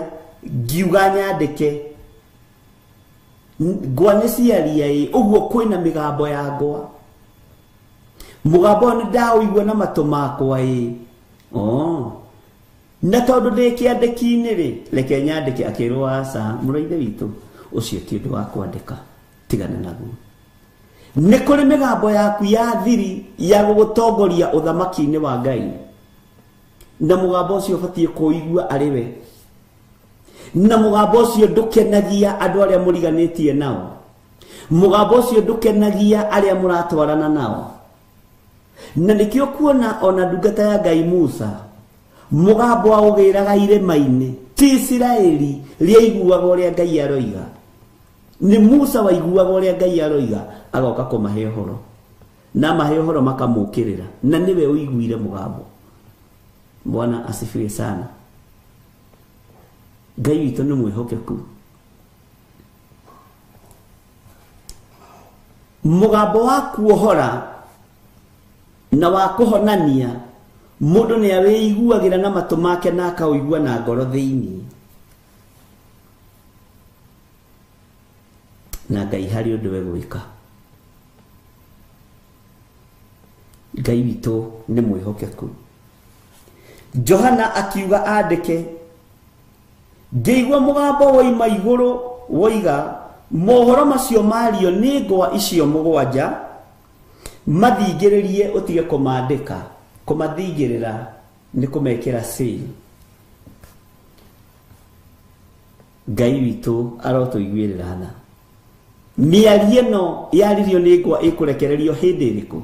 ngiuga nyandĩke. Ngwa nĩ ciaria ĩ, ũguo kwĩna mĩgambo ya ngwa. Mũgambo ũyũ nĩ ndaũigua na matũ makwa ĩ. Na tondũ ndĩ kĩandĩki-inĩ rĩ, reke nyandĩke. Akĩrwo aca, mũrũ witũ, ũcio ti ũndũ wa kwandĩka, tigana naguo. Nĩ kũrĩ mĩgambo yaku ya thiri ya gũgũtongoria ũthamaki-inĩ wa Ngai, na mũgambo ũcio ũbatiĩ kũigua arĩ we, na mũgambo ũcio ndũkenagia andũ arĩa mũriganĩtie nao, mũgambo ũcio ndũkenagia arĩa mũratwarana nao. Na nĩkĩo kuona ona ndungata ya Ngai Musa mũgambo aũgĩraga irĩma-inĩ, ti Isiraeli rĩaiguaga ũrĩa Ngai aroiga, nĩ Musa waiguaga ũrĩa Ngai aroiga, agoka kũmahe ũhoro, na mahe ũhoro makamũkĩrĩra, na nĩwe ũiguire mũgambo. Bwana asifiwe sana. Ngai witũ nĩ mwĩhokeku. Mũgambo wa kuohora na wa kũhonania mũndũ nĩ awĩiguagĩra na matũ make na akaũigua na ngoro thĩinĩ. Na Ngai harĩ ũndũ egwĩka. Ngai witũ nĩ mwĩhokeku. Johana akiuga andĩke, ngĩigua mũgambo woima igũrũ woiga, mohoro macio mario nĩ ngwa icio mũgwanja, mathingĩrĩrie ũtige kũmandĩka. Kũmathingĩrĩra nĩ kũmekĩra seal. Ngai witũ arotũiguĩrĩra tha. Mĩario ĩno yaririo nĩ ngwa ĩkũrekererio hĩndĩ ĩrĩkũ?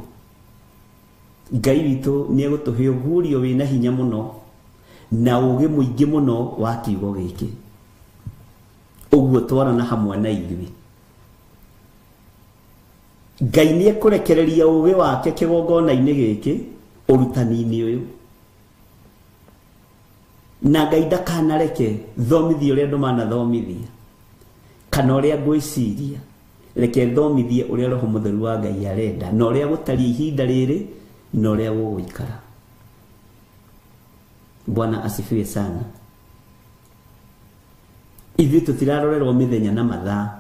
Ngai witũ nĩ egũtũhe ũguũrio wĩna hinya mũno, na ũũgĩ mũingĩ mũno wa kiugo gĩkĩ. Ũguo twarana hamwe na ithuĩ. Ngai nĩ ekũrekereria ũũgĩ wake kĩgongona-inĩ gĩkĩ ũrutani-inĩ ũyũ. Na Ngai ndakanareke thomithie ũrĩa andũ manathomithia kana ũrĩa ngwĩciria, reke thomithie ũrĩa Roho Mũtheru wa Ngai arenda na ũrĩa gũtariĩ ihinda rĩrĩ na ũrĩa gũgũikara. Bwana asifiwe sana. Ithuĩ tũtirarorerwo mĩthenya na mathaa,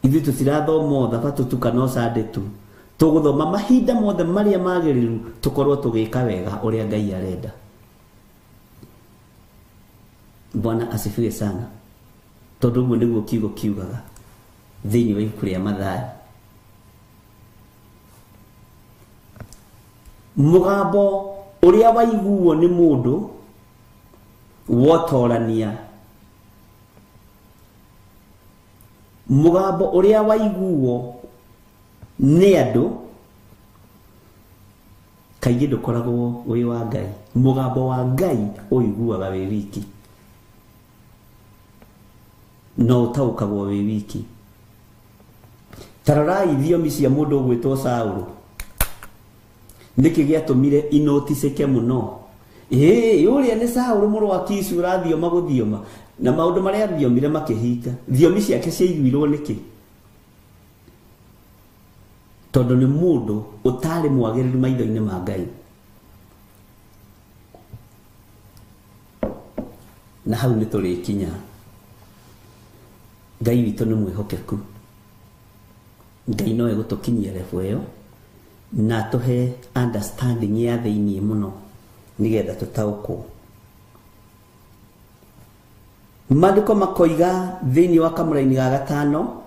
ithuĩ tũtirathoma o thabatũ tu kana o Sunday tu, tũgũthoma mahinda mothe marĩa magĩrĩru tũkorwo tũgĩka wega ũrĩa Ngai arenda. Bwana asifiwe sana. Tondũ ũguo nĩguo kiugo kiugaga thĩinĩ wa ibuku rĩa Mathayo. Mũgambo ũrĩa waiguo nĩ mũndũ wotorania, mũgambo ũrĩa waiguo nĩ andũ kaingĩ ndũkoragwo wĩ wa Ngai. Mũgambo wa Ngai ũiguaga wĩ wiki, no ũtaũkagwo wĩ wiki. Ta rorai thiomi cia mũndũ ũgwĩtwo Saũlũ, nĩkĩ gĩatũmire inoticĩke mũno? Ĩĩ, ũrĩa nĩ Saũlũ mũrũ wa Kishu ũrathioma gũthioma, na maũndũ marĩa athiomire makĩhinga. Thiomi ciake ciaiguirwo nĩkĩ? Tondũ nĩ mũndũ ũtarĩ mwagĩrĩru maitho-inĩ ma Ngai. Na hau nĩ tũrĩkinya. Ngai witũ nĩ mwĩhokeku. Ngai no egũtũkinyia level ĩyo na atũhe understanding ya thĩiniĩ mũno nĩgetha tũtaũkwo. Maandĩko makoiga thĩinĩ wa kamũraini ga gatano,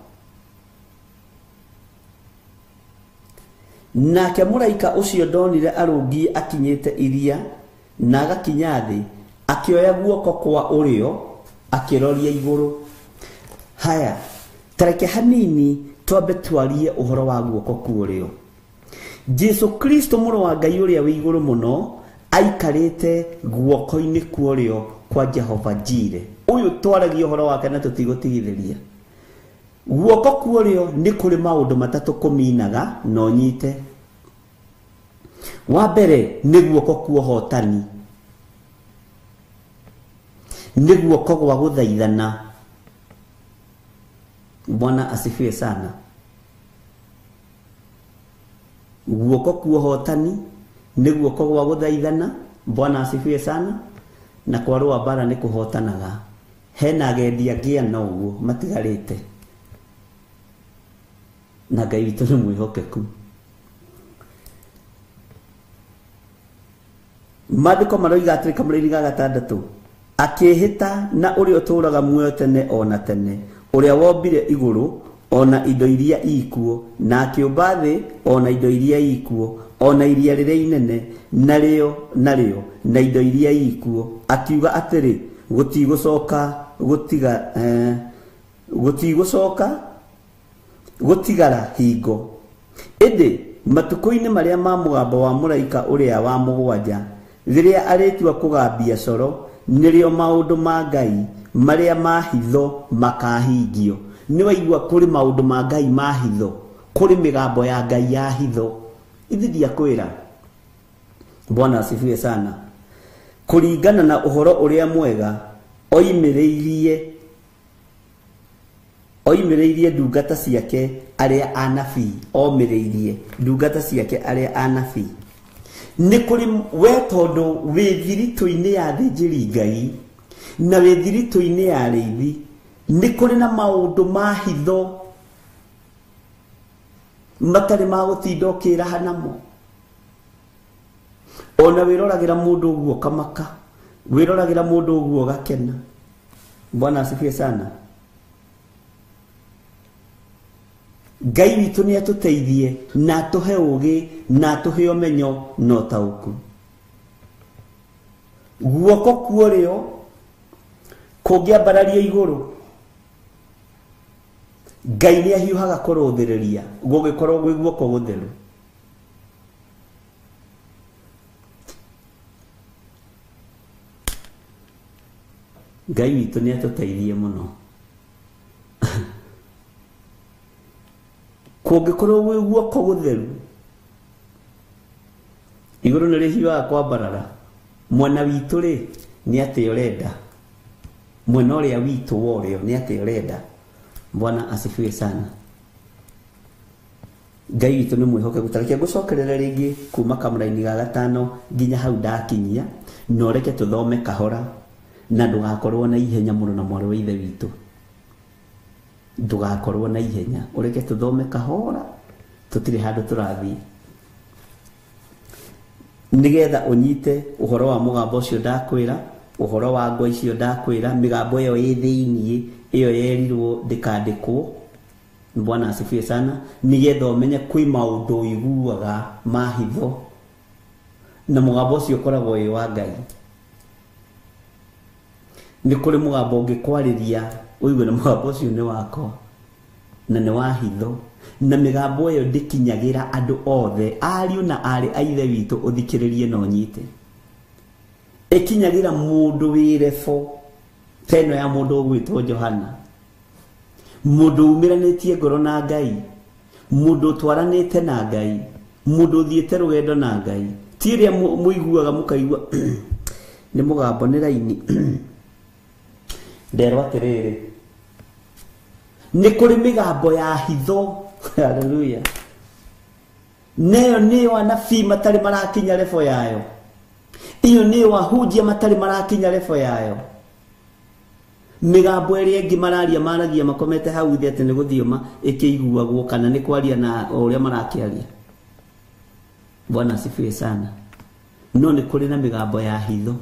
nake mũraika ũcio ndonire arũngiĩ akinyĩte iria na agakinya thĩ, akĩoya guoko kwa ũrĩo akĩroria igũrũ. Haya, tareke hanini twambe twarie ũhoro wa guoko kwa ũrĩo. Jesu Kristo mũrũ wa Ngai ũrĩa wĩ igũrũ mũno aikarĩte guoko-inĩ kwa ũrĩo kwa Jehova Jire. Ũyũ twaragia ũhoro wake na tũtigũtigithĩria. Guoko kwa ũrĩo nĩ kũrĩ maũndũ matatũ kũminaga na ũnyite. Wa mbere nĩ guoko kwa ũhotani, nĩ guoko gwa gũthaithana. Bwana asifiwe sana. Guoko kwa ũhotani nĩ guoko gwa gũthaithana. Bwana asifiwe sana. Na kwarũa mbara nĩ kũhotanaga. Hena agendi angĩ ana ũguo matigarĩte, na Ngai witũ nĩ mwĩhokeku. Maandĩko maroiga atĩrĩ kamũraini ga gatandatũ, akĩĩhĩta na ũrĩa ũtũũraga muoyo tene o na tene, ũrĩa wombire igũrũ o na indo iria ikuo, na akĩũmba thĩ o na indo iria ikuo, o na iria rĩrĩa inene narĩo narĩo na indo iria ikuo, akiuga atĩrĩ, gũtigũcoka gũtiga gũtigũcoka gũtigara hingo. Ĩndĩ matukũ-inĩ marĩa ma mũgambo wa mũraika ũrĩa wa mũgwanja, rĩrĩa arĩtua kũgambia coro, nĩrĩo maũndũ ma Ngai marĩa ma hitho makahingio. Nĩ waigua kũrĩ maũndũ ma Ngai ma hitho, kũrĩ mĩgambo ya Ngai ya hitho. Ithi ndiakwĩra. Bwana asifiwe sana. Kũringana na ũhoro ũrĩa mwega oimĩrĩirie ndungata ciake arĩa anabii, omĩrĩirie ndungata ciake arĩa anabii. Nĩ kũrĩ we, tondũ wĩ thiritũ-inĩ ya athĩnjĩri Ngai na wĩ thiritũ-inĩ ya arĩithi, nĩ kũrĩ na maũndũ ma hitho matarĩ ma gũtinda ũkĩraha namo. Ona wĩroragĩra mũndũ ũguo ũkamaka, wĩroragĩra mũndũ ũguo ũgakena. Bwana asifiwe sana. Ngai witũ nĩ atũteithie na atũhe ũũgĩ na atũhe ũmenyo na ũtaũku. Guoko kwa ũrĩo kũngĩambarario igũrũ, Ngai nĩ ahiũhaga kũrũthĩrĩria gũgĩkorwo gwĩ guoko gũtheru. Ngai witũ nĩ atũteithie mũno. Kũngĩkorwo gwĩ guoko gũtheru, igũrũ nĩ rĩhiũhaga kwambarara. Mwena witũ rĩ, nĩ atĩa ũrenda? Mwena ũrĩa witũ wa ũrĩo nĩ atĩa ũrenda? Bwana asifiwe sana. Ngai witũ nĩ mwĩhokeku. Ta reke ngũcokerere rĩngĩ kuma kamũraini ga gatano nginya hau ndakinyia, na ũreke tũthome kahora na ndũgakorwo na ihenya mũno na mwarĩ wa ithe witũ. Ndũgakorwo na ihenya, ũreke tũthome kahora, tũtirĩ handũ tũrathiĩ, nĩgetha ũnyite ũhoro wa mũgambo ũcio ndakwĩra, ũhoro wa ngwa icio ndakwĩra, mĩgambo ĩyo ĩ thĩiniĩ, ĩyo yerirwo ndĩkandĩkwo. Bwana asifiwe sana. Nĩgetha ũmenye kwĩ maũndũ ũiguaga ma hitho, na mũgambo ũcio ũkoragwo wĩ wa Ngai. Nĩ kũrĩ mũgambo ũngĩkwarĩria ũigue na mũgambo ũcio nĩ wakwa na nĩ wa hitho, na mĩgambo ĩyo ndĩkinyagĩra andũ othe, ariũ na aarĩ a ithe witũ, ũthikĩrĩrie na ũnyite. Ĩkinyagĩra mũndũ wĩ rebo ta ĩno ya mũndũ ũgwĩtwo Johana, mũndũ umĩranĩtie ngoro na Ngai, mũndũ ũtwaranĩte na Ngai, mũndũ ũthiĩte rũgendo na Ngai. Ti ĩrĩa mũiguaga mũkaigua nĩ mũgambo nĩ raini. Nderwo atĩrĩrĩ, nĩ kũrĩ mĩgambo ya hitho. Haleluya. Neyo nĩyo anabii matarĩ marakinya rebo yayo, iyo nĩyo ahunjia matarĩ marakinya rebo yayo. Mĩgambo ĩrĩa ĩngĩ mararia maragia makomete hau thĩ atĩ nĩ gũthioma ĩkĩiguagwo, kana nĩ kwaria na o ũrĩa marakĩaria. Bwana asifiwe sana. No nĩ kũrĩ na mĩgambo ya hitho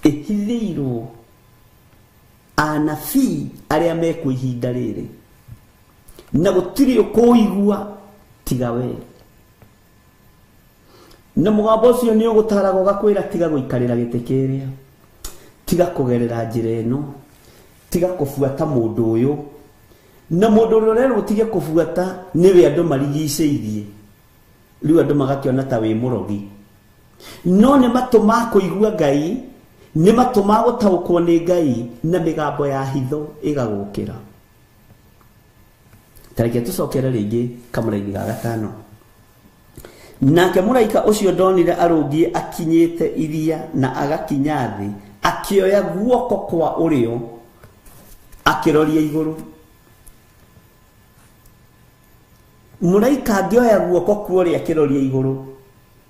ĩhithĩirwo anabii arĩa mekuo ihinda rĩrĩ, na gũtirĩ ũkũigua tiga we. Na mũgambo ũcio nĩ ũgũtaraga ũgakwĩra tiga gũikarĩra gĩtĩ kĩrĩa, tiga kũgerera njĩra ĩno, tiga kũbuata mũndũ ũyũ. Na mũndũ ũrĩa ũrerwo ũtige kũbuata nĩwe andũ marigicĩirie, rĩu andũ magakĩona ta wĩ mũrogi. No nĩ matũ ma kũigua Ngai, nĩ matũ ma gũtaũkwo nĩ Ngai, na mĩgambo ya hitho ĩgagũkĩra. Ta reke tũcokere rĩngĩ kamũraini ga gatano. Nake mũraika ũcio ndonire arũngiĩ akinyĩte iria na agakinya thĩ, akĩoya guoko kwa ũrĩo akĩroria igũrũ. Mũraika angĩoya guoko kwa ũrĩo akĩroria igũrũ,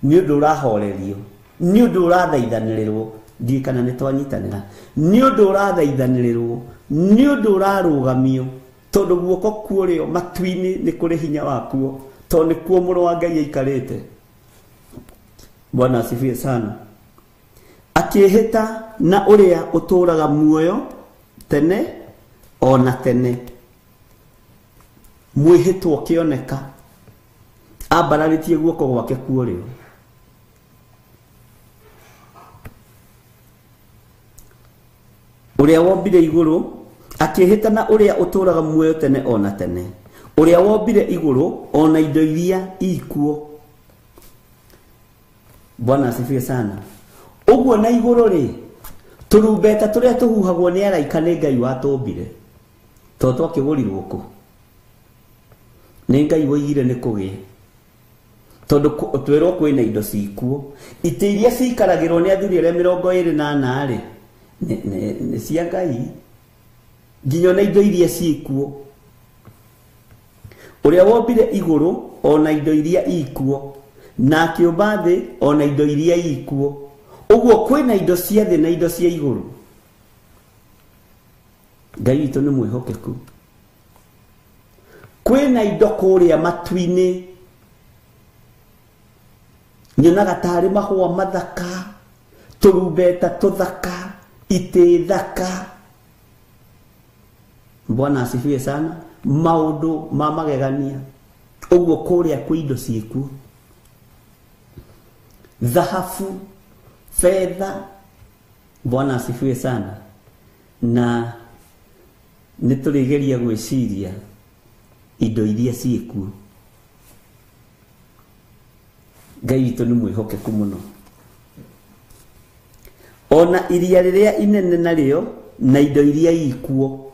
nĩ ũndũ ũrahorerio, nĩ ũndũ ũrathaithanĩrĩrwo. Ndiũĩ kana nĩ twanyitanĩra. Nĩ ũndũ ũrathaithanĩrĩrwo, nĩ ũndũ ũrarũgamio, tondũ guoko kwa ũrĩo matu-inĩ nĩ kũrĩ hinya wakuo, tondũ nĩkuo mũrũ wa Ngai aikarĩte. Bwana asifiwe sana. Akĩĩhĩta na ũrĩa ũtũũraga muoyo tene ona tene, mwĩhĩtwo ũkĩoneka ambararĩtie guoko gwake kwa ũrĩo. Ũrĩa wombire igũrũ, akĩĩhĩta na ũrĩa ũtũũraga muoyo tene ona tene, ũrĩa wombire igũrũ ona indo iria ikuo. Bwana asifiwe sana. Ũguo na igũrũ rĩ, tũrumbeta tũrĩa tũhuhagwo nĩ araika nĩ Ngai watũmbire, tondũ twakĩgũrirwo kũ? Nĩ Ngai woigire nĩ kũgĩe, tondũ twĩrwo kwĩna indo cikuo. Itĩ iria ciikaragĩrwo nĩ athuri arĩa 24 rĩ, nĩ cia Ngai, nginya ona indo iria ciĩkuo. Ũrĩa wombire igũrũ ona indo iria ikuo, na akĩũmba thĩ ona indo iria ikuo. Ũguo kwĩna indo cia thĩ na indo cia igũrũ. Ngai witũ nĩ mwĩhokeku. Kwĩna indo kũrĩa matu-inĩ, nyonaga tarĩ mahũa mathaka, tũrumbeta tũthaka, itĩ thaka. Bwana asifiwe sana. Maũndũ ma magegania. Ũguo kũrĩa kwĩ indo ciĩkuo, thahabu, fedha. Bwana asifiwe sana. Na nĩ tũrĩgeria gwĩciria indo iria ciĩkuo. Ngai witũ nĩ mwĩhokeku mũno. Ona iria rĩrĩa inene narĩo na indo iria ikuo.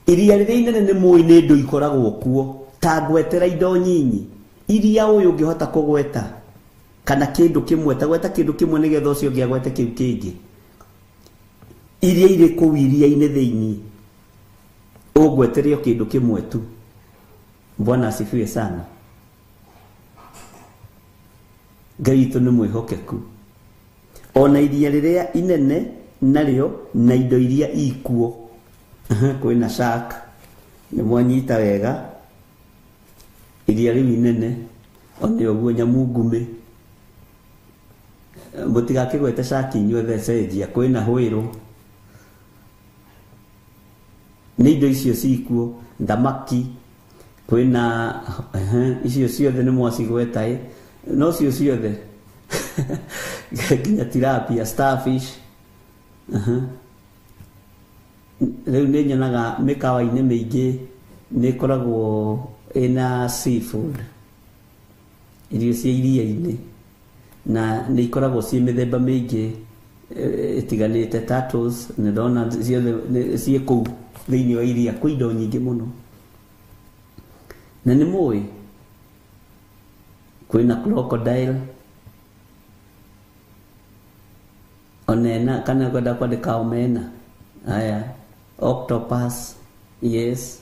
Iria rĩrĩa inene nĩ mũĩ nĩ indo ikoragwo kuo. Ta ngwetera indo nyinyi iria ũyũ ũngĩhota kũgweta kana kĩndũ kĩmwe, ta gweta kĩndũ kĩmwe nĩgetha ũcio ũngĩ agwete kĩu kĩngĩ. Iria irĩ kũu iria-inĩ thĩinĩ ũgwetere o kĩndũ kĩmwe tu. Bwana asifiwe sana. Ngai witũ nĩ mwĩhokeku. Ona iria rĩrĩa inene narĩo na indo iria ikuo. Kwĩna shark, nĩ mwanyita wega. Iria rĩu inene one ũguo nyamũ ngume. Mũtigakĩgwete shark inyuothe cenjia, kwĩna hwĩrũ. Nĩ indo icio cikuo, thamaki, kwĩna icio ciothe nĩ mwacigweta ĩ, no cio ciothe nginya tilapia, starfish. Rĩu nĩ nyonaga mĩkawa-inĩ mĩingĩ nĩ ĩkoragwo ĩna seafood, irio cia iria-inĩ, na nĩ ikoragwo ciĩ mĩthemba mĩingĩ ĩtiganĩte. Turtles nĩ ndona ciothe ciĩ kũu thĩinĩ wa iria, kwĩ indo nyingĩ mũno. Na nĩ mũĩ kwĩna crocodile onena, kana kwenda kwandĩka omena. Haya, octopus, yes,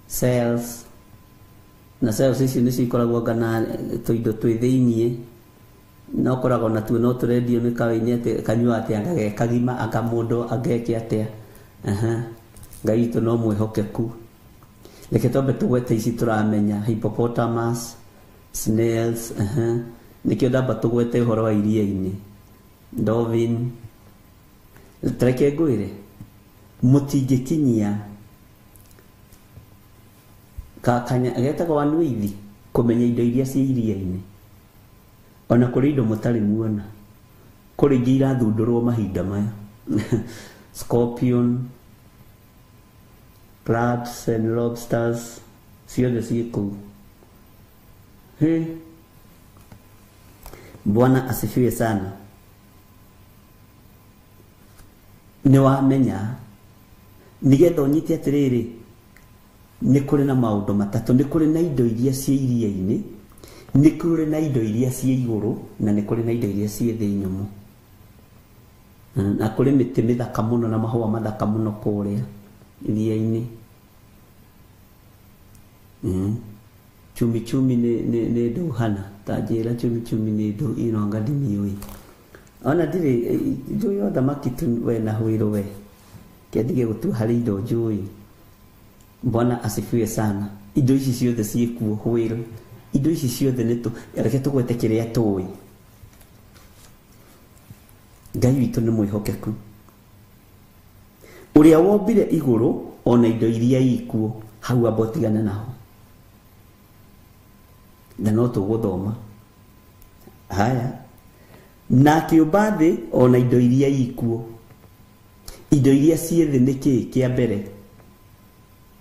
cells, na cells icio nĩcio ikoragwo kana tũindo twĩ thĩiniĩ, no koragwo natuo no tũrendio mĩkawa-inĩ atĩ kanyua atĩ anga ge kagima, anga mũndũ angeke atĩa. Ngai witũ no mwĩhokeku. Reke twambe tũgwete ici tũramenya, hippopotamus, snails, nĩkĩo ndamba tũgwete ũhoro wa iria-inĩ, dolphin. Tareke ngwĩre mũtingĩkinyia kakanya getagwo wanuithi kũmenya indo iria ciĩ iria-inĩ. Ona kũrĩ indo mũtarĩ muona, kũrĩ ingĩ irathundũrwo mahinda maya. Scorpion, crabs and lobsters, ciothe ciĩ kũu. Bwana asifiwe sana. Nĩ wamenya nĩgetha ũnyite atĩrĩrĩ, nĩ kũrĩ na maũndũ matatũ. Nĩ kũrĩ na indo iria ciĩ iria-inĩ, nĩ kũrĩ na indo iria ciĩ igũrũ, na nĩ kũrĩ na indo iria ciĩ thĩ nyũmũ. Na kũrĩ mĩtĩ mĩthaka mũno na mahũa mathaka mũno kũrĩa iria-inĩ. Chumi chumi nĩ ndũhana, ta njĩra chumi chumi nĩ ndũ ino anga ndimĩũĩ. Ona ndirĩ njũĩ o thamaki tu we na hwĩrũ we. Kĩandige gũtua harĩ indo njũĩ. Bwana asifiwe sana. Indo ici ciothe ciĩkuo hwĩrũ. Indo ici ciothe nĩ tũ, reke tũgwete kĩrĩa tũĩ. Ngai witũ nĩ mwĩhokeku. Ũrĩa wombire igũrũ ona indo iria ikuo, hau amba ũtigane naho. Na no tũgũthoma. Haya. Na akĩũmba thĩ ona indo iria ikuo. Indo iria ciĩ thĩ nĩ kĩĩ kĩa mbere?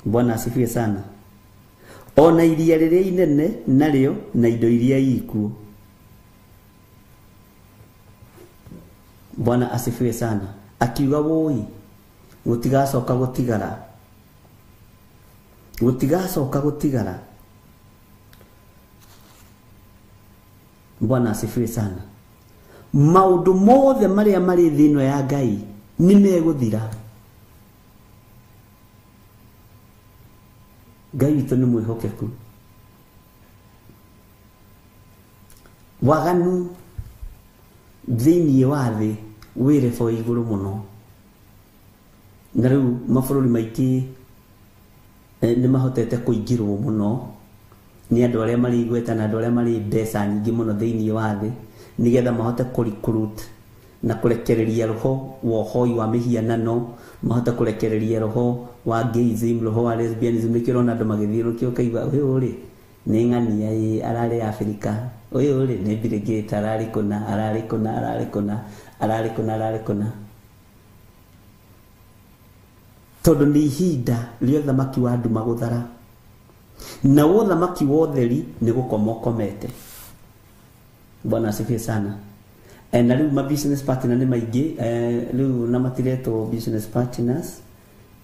Bwana asifiwe sana. Ona iria rĩrĩa inene narĩo na indo iria ikuo. Bwana asifiwe sana. Akiuga woi, gũtigacoka gũtigara. Gũtigacoka gũtigara. Bwana asifiwe sana. Maũndũ mothe marĩa marĩ thĩ ĩno ya Ngai nĩ megũthira. Ngai witũ nĩ mwĩhokeku. Waganu thĩinĩ wa thĩ wĩ rebo igũrũ mũno. Na rĩu mabũrũri maingĩ nĩ mahotete kũingĩrwo mũno nĩ andũ arĩa marĩ igweta na andũ arĩa marĩ mbeca nyingĩ mũno thĩinĩ wa thĩ, nĩgetha mahote kũ-recruit na kũrekereria roho wa ũhoi wa mĩhianano, mahote kũrekereria roho wa gayism, roho wa lesbianism. Nĩkĩo ũrona andũ magĩthiĩ nĩkĩo ũkaigua ũyũ rĩ nĩ ng'ania ĩ ararĩ Afrika, ũyũ rĩ nĩ Bill Gates ararĩ kũna, ararĩ kũna, ararĩ kũna, ararĩ kũna, ararĩ kũna. Tondũ nĩ ihinda rĩa ũthamaki wa nduma gũthara, na ũthamaki wa ũtheri nĩ gũkoma ũkomete. Bwana asifiwe sana. Na rĩu ma business partner nĩ maingĩ, rĩu na matiretwo business partners,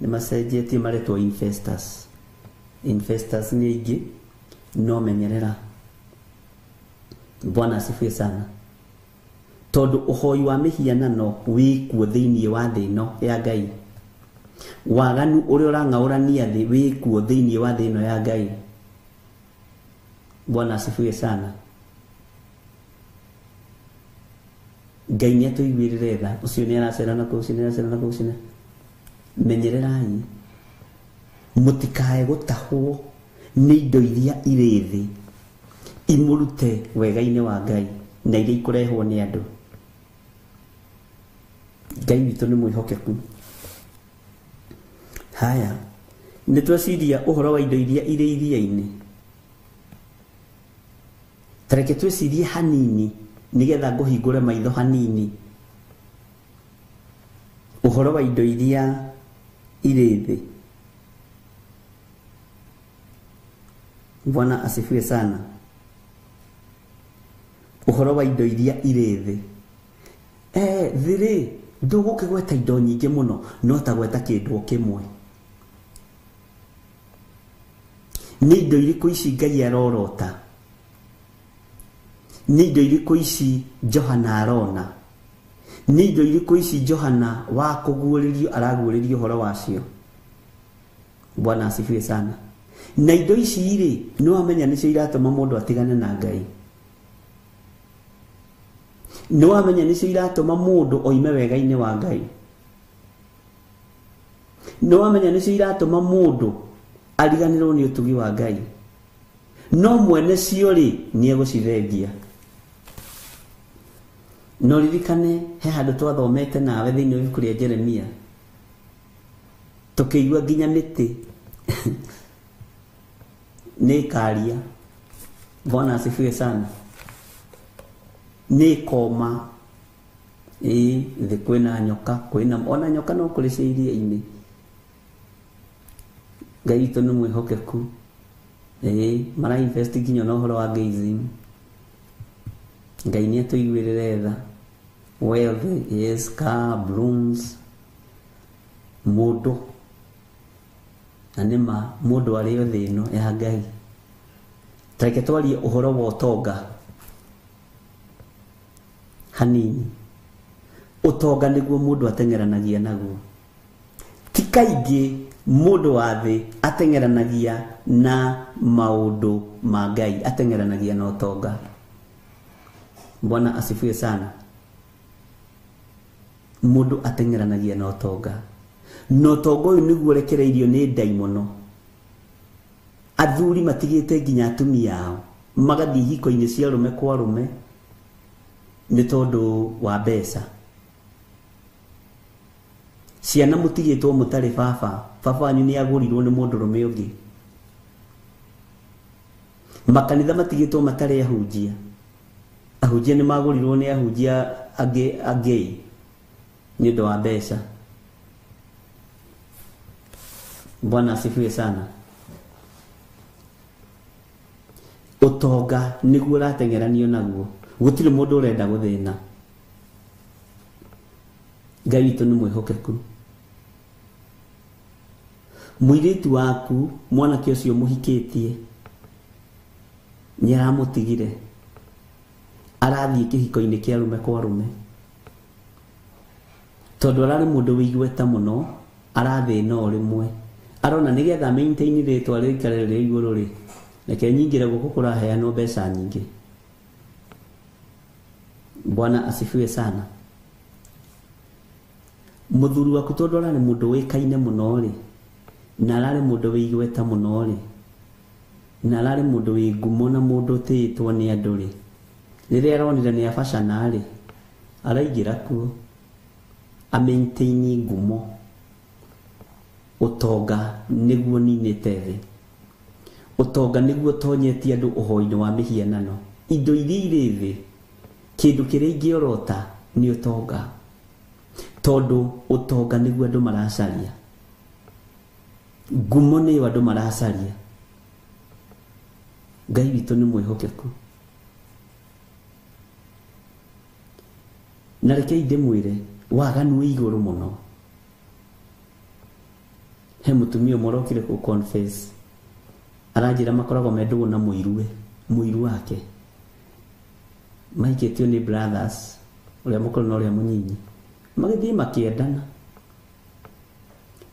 nĩ macenjetie maretwo investors. Investors nĩ aingĩ, no menyerera. Bwana asifiwe sana. Tondũ ũhoi wa mĩhianano wĩkuo thĩinĩ wa thĩ ĩno ya Ngai. Waganu ũrĩa ũrang'aũrania thĩ wĩkuo thĩinĩ wa thĩ ĩno ya Ngai. Bwana asifiwe sana. Ngai nĩ atũiguĩrĩre tha, ũcio nĩ aracera na kũu, ũcio nĩ aracera na kũu, ũcio nĩ. Menyererai mũtikae gũtahwo nĩ indo iria irĩ thĩ imũrute wega-inĩ wa Ngai na iria ikũrehwo nĩ andũ. Ngai witũ nĩ mwĩhokeku. Haya, nĩ tweciria ũhoro wa indo iria irĩ iria-inĩ. Tareke twĩcirie hanini nĩgetha ngũhingũre maitho hanini ũhoro wa indo iria irĩ thĩ. Bwana asifiwe sana. Ũhoro wa indo iria irĩ thĩ. Thĩ rĩ, ndũgũkĩgweta indo nyingĩ mũno, no ta gweta kĩndũ o kĩmwe. Nĩ indo irĩkũ ici Ngai arorota? Nĩ indo irĩkũ ici Johana arona? Nĩ indo irĩkũ ici Johana wa kũguũrĩrio araguũrĩrio ũhoro wacio? Bwana asifiwe sana. Na indo ici rĩ, nĩ wamenya nĩcio iratũma mũndũ atigane na Ngai. Nĩ wamenya nĩcio iratũma mũndũ oime wega-inĩ wa Ngai. Nĩ wamenya nĩcio iratũma mũndũ ariganĩrwo nĩ ũtugi wa Ngai. No mwene cio rĩ, nĩ egũcithengia. No ririkane he handũ twathomete nawe thĩinĩ wa ibuku rĩa Jeremia, tũkĩigua nginya mĩtĩ nĩ ĩkaria. Bwana asifiwe sana. Nĩ ĩkoma. Ĩĩ, thĩ kwĩna nyoka, kwĩna ona nyoka no kũrĩ cia iria-inĩ. Ngai witũ nĩ mwĩhokeku. Ĩĩ, mara invest nginya na ũhoro wa gayism. Ngai nĩ atũiguĩrĩre tha. Wealth, yes, car, blooms, mũndũ. Na nĩ ma mũndũ arĩ o thĩ ĩno ya Ngai. Tareke twarie ũhoro wa ũtonga hanini. Ũtonga nĩguo mũndũ ateng'eranagia naguo. Ti kaingĩ mũndũ wa thĩ ateng'eranagia na maũndũ ma Ngai, ateng'eranagia na ũtonga. Bwana asifiwe sana. Mũndũ ateng'eranagia na ũtonga. Na ũtonga ũyũ nĩguo ũrekereirio nĩ ndaimono. Athuri matigĩte nginya atumia ao magathiĩ ihiko-inĩ cia arũme kwa arũme nĩ tondũ wa mbeca. Ciana mũtigĩtwo mũtarĩ baba, baba wanyu nĩ agũrirwo nĩ mũndũrũme ũngĩ. Makanitha matigĩtwo matarĩ ahunjia. Ahunjia nĩ magũrirwo nĩ ahunjia angĩ angĩ nĩ ũndũ wa mbeca. Bwana asifiwe sana. Ũtonga nĩguo ũrateng'eranio naguo. Gũtirĩ mũndũ ũrenda gũthĩna. Ngai witũ nĩ mwĩhokeku. Mũirĩtu waku, mwanake ũcio mũhikĩtie, nĩ aramũtigire. Arathiĩ kĩhiko-inĩ kĩa arũme kwa arũme. Tondũ ararĩ mũndũ wĩ igweta mũno, arathĩna o rĩmwe. Arona nĩgetha maintain rĩtwa rĩikare rĩrĩ igũrũ rĩ, reke nyingĩre gũkũ kũraheanwo mbeca nyingĩ. Bwana asifiwe sana. Mũthuri waku tondũ ararĩ mũndũ wĩkaine mũno rĩ, na ararĩ mũndũ wĩ igweta mũno rĩ, na ararĩ mũndũ wĩ ngumo na mũndũ ũtĩĩtwo nĩ andũ rĩ, rĩrĩa aronire nĩ abacana rĩ, araingĩra kuo a maintain ngumo. Ũtonga nĩguo ninĩte thĩ. Ũtonga nĩguo ũtonyetie andũ ũhoi-inĩ wa mĩhianano. Indo iria irĩ thĩ, kĩndũ kĩrĩa ingĩorota nĩ ũtonga. Tondũ ũtonga nĩguo andũ maracaria. Ngumo nĩyo andũ maracaria. Ngai witũ nĩ mwĩhokeku. Na reke ndĩmwĩre waganu wĩ igũrũ mũno. He mũtumia ũmwe ũrokire kũ confess, aranjĩra makoragwo me ndũgũ na mũiruwe, mũiru wake mahikĩtio nĩ brothers, ũrĩa mũkũrũ na ũrĩa mũnyinyi, magĩthiĩ makĩendana.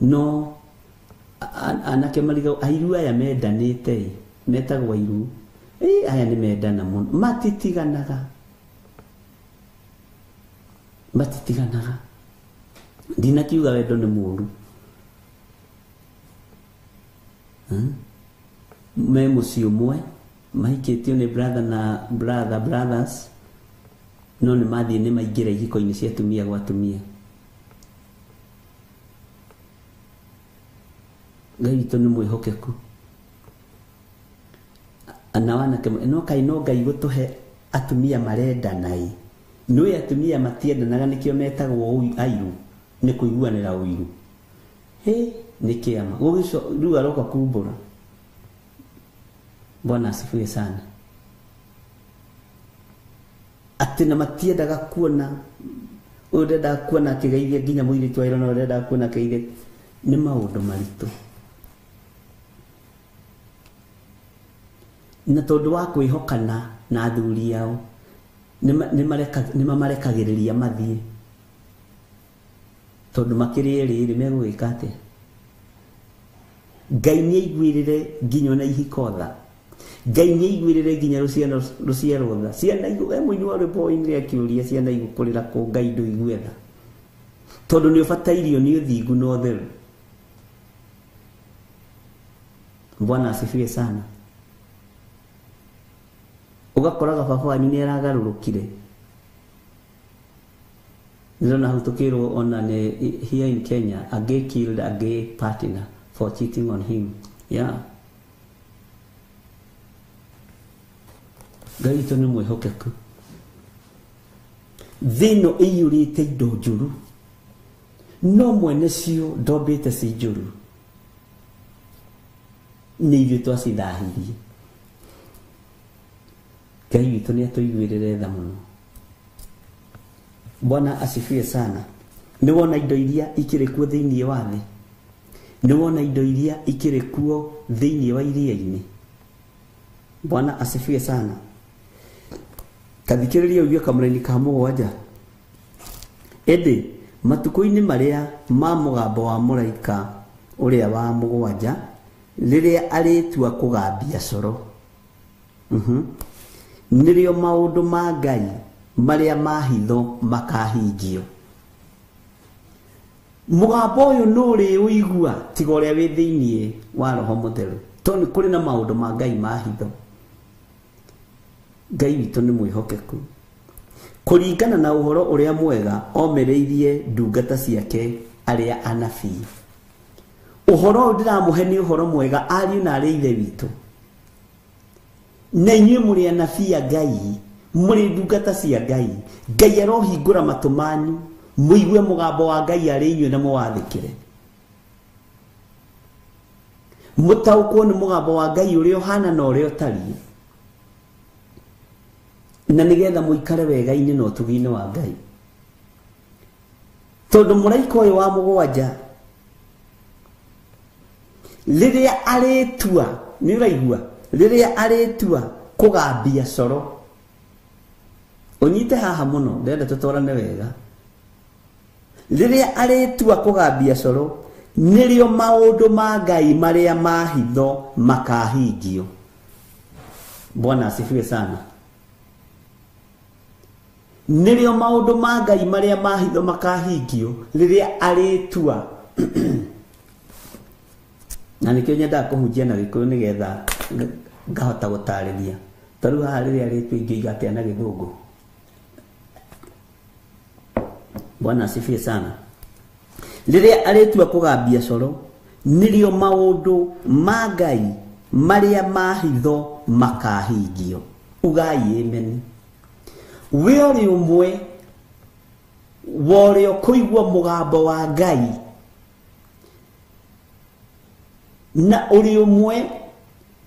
No anake mariga airu aya mendanĩte, metagwo airu, aya nĩ mendana mũno, matitiganaga, matitiganaga. Ndinakiuga wendo nĩ mũũru. Me mũciĩ ũmwe mahikĩtio nĩ brother na brother brothers, no nĩ mathiĩ nĩ maingĩra ihiko-inĩ cia atumia gwa atumia. Ngai witũ nĩ mwĩhokeku. Na wanake no kai no Ngai gũtũhe atumia marendana ĩ. Nĩũĩ atumia matiendanaga nĩkĩo metagwo airu, nĩ kũiguanĩra ũiru. Hĩ, nĩ kĩama. Gũgĩco rĩu aroka kumbũra. Bwana asifiwe sana. Atĩ na matiendaga kuona ũyũ ndendaga kuona akĩgeithia nginya mũirĩtu wa ira, na ũyũ ndendaga kuona akĩgeithia. Nĩ maũndũ maritũ. Na tondũ wa kwĩhokana na athuri ao, nĩ mamarekagĩrĩria mathiĩ. Tondũ makĩrĩ erĩ rĩ, megũgĩka atĩa? Ngai nĩ aiguĩrĩre nginya ona ihiko tha. Ngai nĩ aiguĩrĩre nginya rũciaro tha. Ciana igũ, mũini wa rwĩmbo oimire akĩũria ciana igũkũrĩra kũ, Ngai ndũigue tha. Tondũ nĩ ũbatairio nĩ ũthingu na ũtheru. Bwana asifiwe sana. Ũgakoraga baba wanyu nĩ aragarũrũkire. Ndĩrona hau tũkĩrwo ona nĩ here in Kenya, a gay killed a gay partner for cheating on him. Yeah. Ngai witũ nĩ mwĩhokeku. Thĩ ĩno ĩiyũrĩte indo njũru, no mwene cio ndombĩte ci njũru, nĩ ithuĩ twacithahirie. Ngai witũ nĩ atũiguĩrĩre tha mũno. Bwana asifiwe sana. Nĩ wona indo iria ikĩrĩ kuo thĩinĩ wa thĩ, nĩ wona indo iria ikĩrĩ kuo thĩinĩ wa iria-inĩ. Bwana asifiwe sana. Tathikĩrĩria ũigue kamũraini ka mũgwanja. Ĩndĩ matukũ-inĩ marĩa ma mũgambo wa mũraika ũrĩa wa mũgwanja, rĩrĩa arĩtua kũgambia coro, nĩrĩo maũndũ ma Ngai marĩa ma hitho makahingio. Mũgambo ũyũ nũ ũrĩ ũigua tiga ũrĩa wĩ thĩinĩ wa Roho Mũtheru, tondũ nĩ kũrĩ na maũndũ ma Ngai ma hitho. Ngai witũ nĩ mwĩhokeku. Kũringana na ũhoro ũrĩa mwega omereirie ndungata ciake arĩa anabii. Ũhoro ũyũ ndĩramũhe nĩ ũhoro mwega ariũ na arĩ ithe witũ. Na inyuĩ mũrĩ anabii a Ngai, mũrĩ ndungata cia Ngai. Ngai arohingũra matũ manyu mũigue mũgambo wa Ngai arĩ inyuĩ na mũwathĩkĩre. Mũtaũkwo nĩ mũgambo wa Ngai ũrĩa ũhana na ũrĩa ũtariĩ, na nĩgetha mũikare wega-inĩ na ũtugi-inĩ wa Ngai. Tondũ mũraika ũyũ wa mũgwanja rĩrĩa arĩtua, nĩ ũraigua, rĩrĩa arĩtua kũgambia coro, ũnyite haha mũno, ndĩrenda tũtwarane wega. Rĩrĩa arĩtua kũgambia coro, nĩrĩo maũndũ ma Ngai marĩa ma hitho makahingio. Bwana asifiwe sana. Nĩrĩo maũndũ ma Ngai marĩa ma hitho makahingio rĩrĩa arĩtua. Na nĩkĩo nyendaga kũhunjia na Gĩkũyũ nĩgetha ngahota gũtarĩria. Ta rĩu haha rĩrĩa arĩtua ingĩiga atĩa na Gĩthũngũ? Bwana asifiwe sana. Rĩrĩa arĩtua kũgambia coro, nĩrĩo maũndũ ma Ngai marĩa ma hitho makahingio. Ugai amen. We ũrĩ ũmwe wa ũrĩa ũkũigua mũgambo wa Ngai, na ũrĩ ũmwe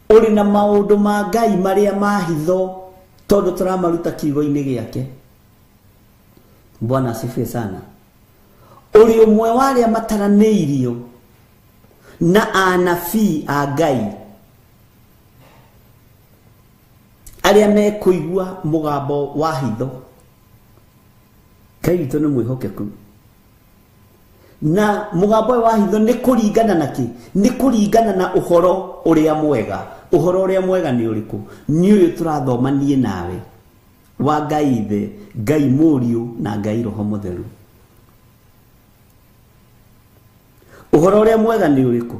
ũrĩ na maũndũ ma Ngai marĩa ma hitho, tondũ tũramaruta kiugo-inĩ gĩake. Bwana asifiwe sana. Ũrĩ ũmwe wa arĩa mataranĩirio na anabii a Ngai arĩa mekũigua mũgambo wa hitho. Ngai witũ nĩ mwĩhokeku. Na mũgambo wa hitho nĩ kũringana na kĩ? Nĩ kũringana na ũhoro ũrĩa mwega. Ũhoro ũrĩa mwega nĩ ũrĩkũ? Nĩ ũyũ tũrathoma niĩ nawe, wa Ngai Ithe, Ngai Mũriũ na Ngai Roho Mũtheru. Ũhoro ũrĩa mwega nĩ ũrĩkũ?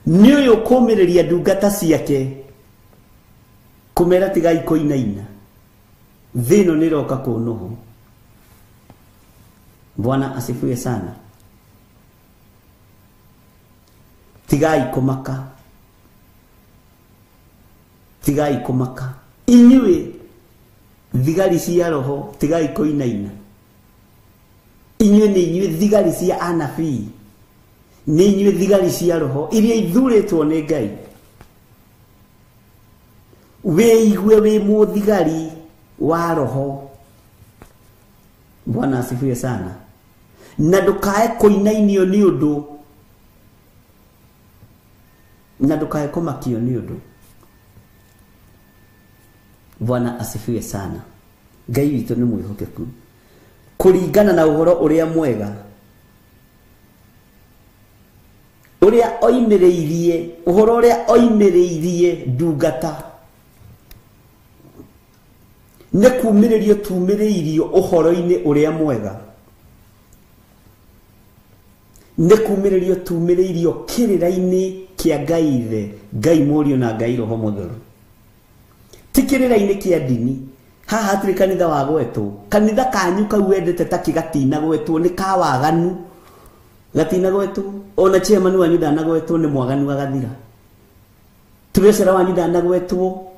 Nĩ ũyũ kũmĩrĩria ndungata ciake kũmera tigai kũinaina, thĩ ĩno nĩ ĩroka kũnũhwo. Bwana asifiwe sana. Tigai kũmaka, tigai kũmaka inyuĩ thigari cia roho, tigai kũinaina. Inyuĩ nĩ inyuĩ thigari cia anabii, nĩ inyuĩ thigari cia roho iria ithurĩtwo nĩ Ngai. Wĩigue wĩ mũthigari wa roho. Bwana asifiwe sana. Na ndũkae kũinainio nĩ ũndũ, na ndũkae kũmakio nĩ ũndũ. Bwana asifiwe sana. Ngai witũ nĩ mwĩhokeku. Kũringana na ũhoro ũrĩa mwega ũrĩa oimĩrĩirie, ũhoro ũrĩa oimĩrĩirie ndungata, nĩ kumĩrĩrio tumĩrĩirio ũhoro-inĩ ũrĩa mwega, nĩ kumĩrĩrio tumĩrĩirio kĩrĩra-inĩ kĩa Ngai Ithe, Ngai Mũriũ na Ngai Roho Mũtheru. Ti kĩrĩra-inĩ kĩa ndini. Haha hatirĩ kanitha wa gwetwo. Kanitha kanyu kau wendete ta kĩgatina gwetwo nĩ ka waganu, gatina gwetwo. Ona chairman wanyu ndanagwetwo nĩ mwaganu agathira. Treasurer wanyu ndanagwetwo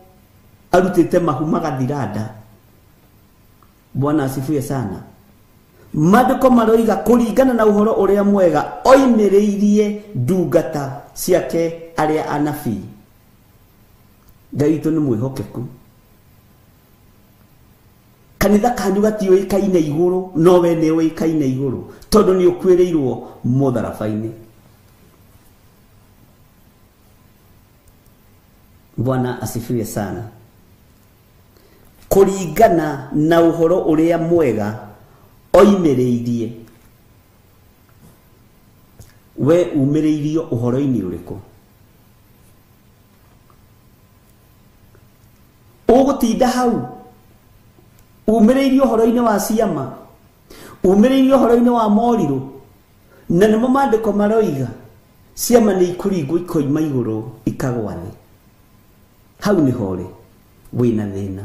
arutĩte mahu magathira nda. Bwana asifiwe sana. Maandĩko maroiga kũringana na ũhoro ũrĩa mwega oimĩrĩirie ndungata ciake arĩa anabii. Ngai witũ nĩ mwĩhokeku. Kanitha kanyu gatiũĩkaine igũrũ, no we nĩ ũĩkaine igũrũ tondũ nĩ ũkuĩrĩirwo mũtharaba-inĩ. Bwana asifiwe sana. Kũringana na ũhoro ũrĩa mwega oimĩrĩirie, we umĩrĩirio ũhoro-inĩ ũrĩkũ? Ũgũtinda hau umĩrĩirio ũhoro-inĩ wa ciama, umĩrĩirio ũhoro-inĩ wa morirũ, na nĩmo maandĩko maroiga ciama nĩ ikũringwo ikoima igũrũ ikagwa thĩ. Hau nĩho rĩ wĩna thĩna.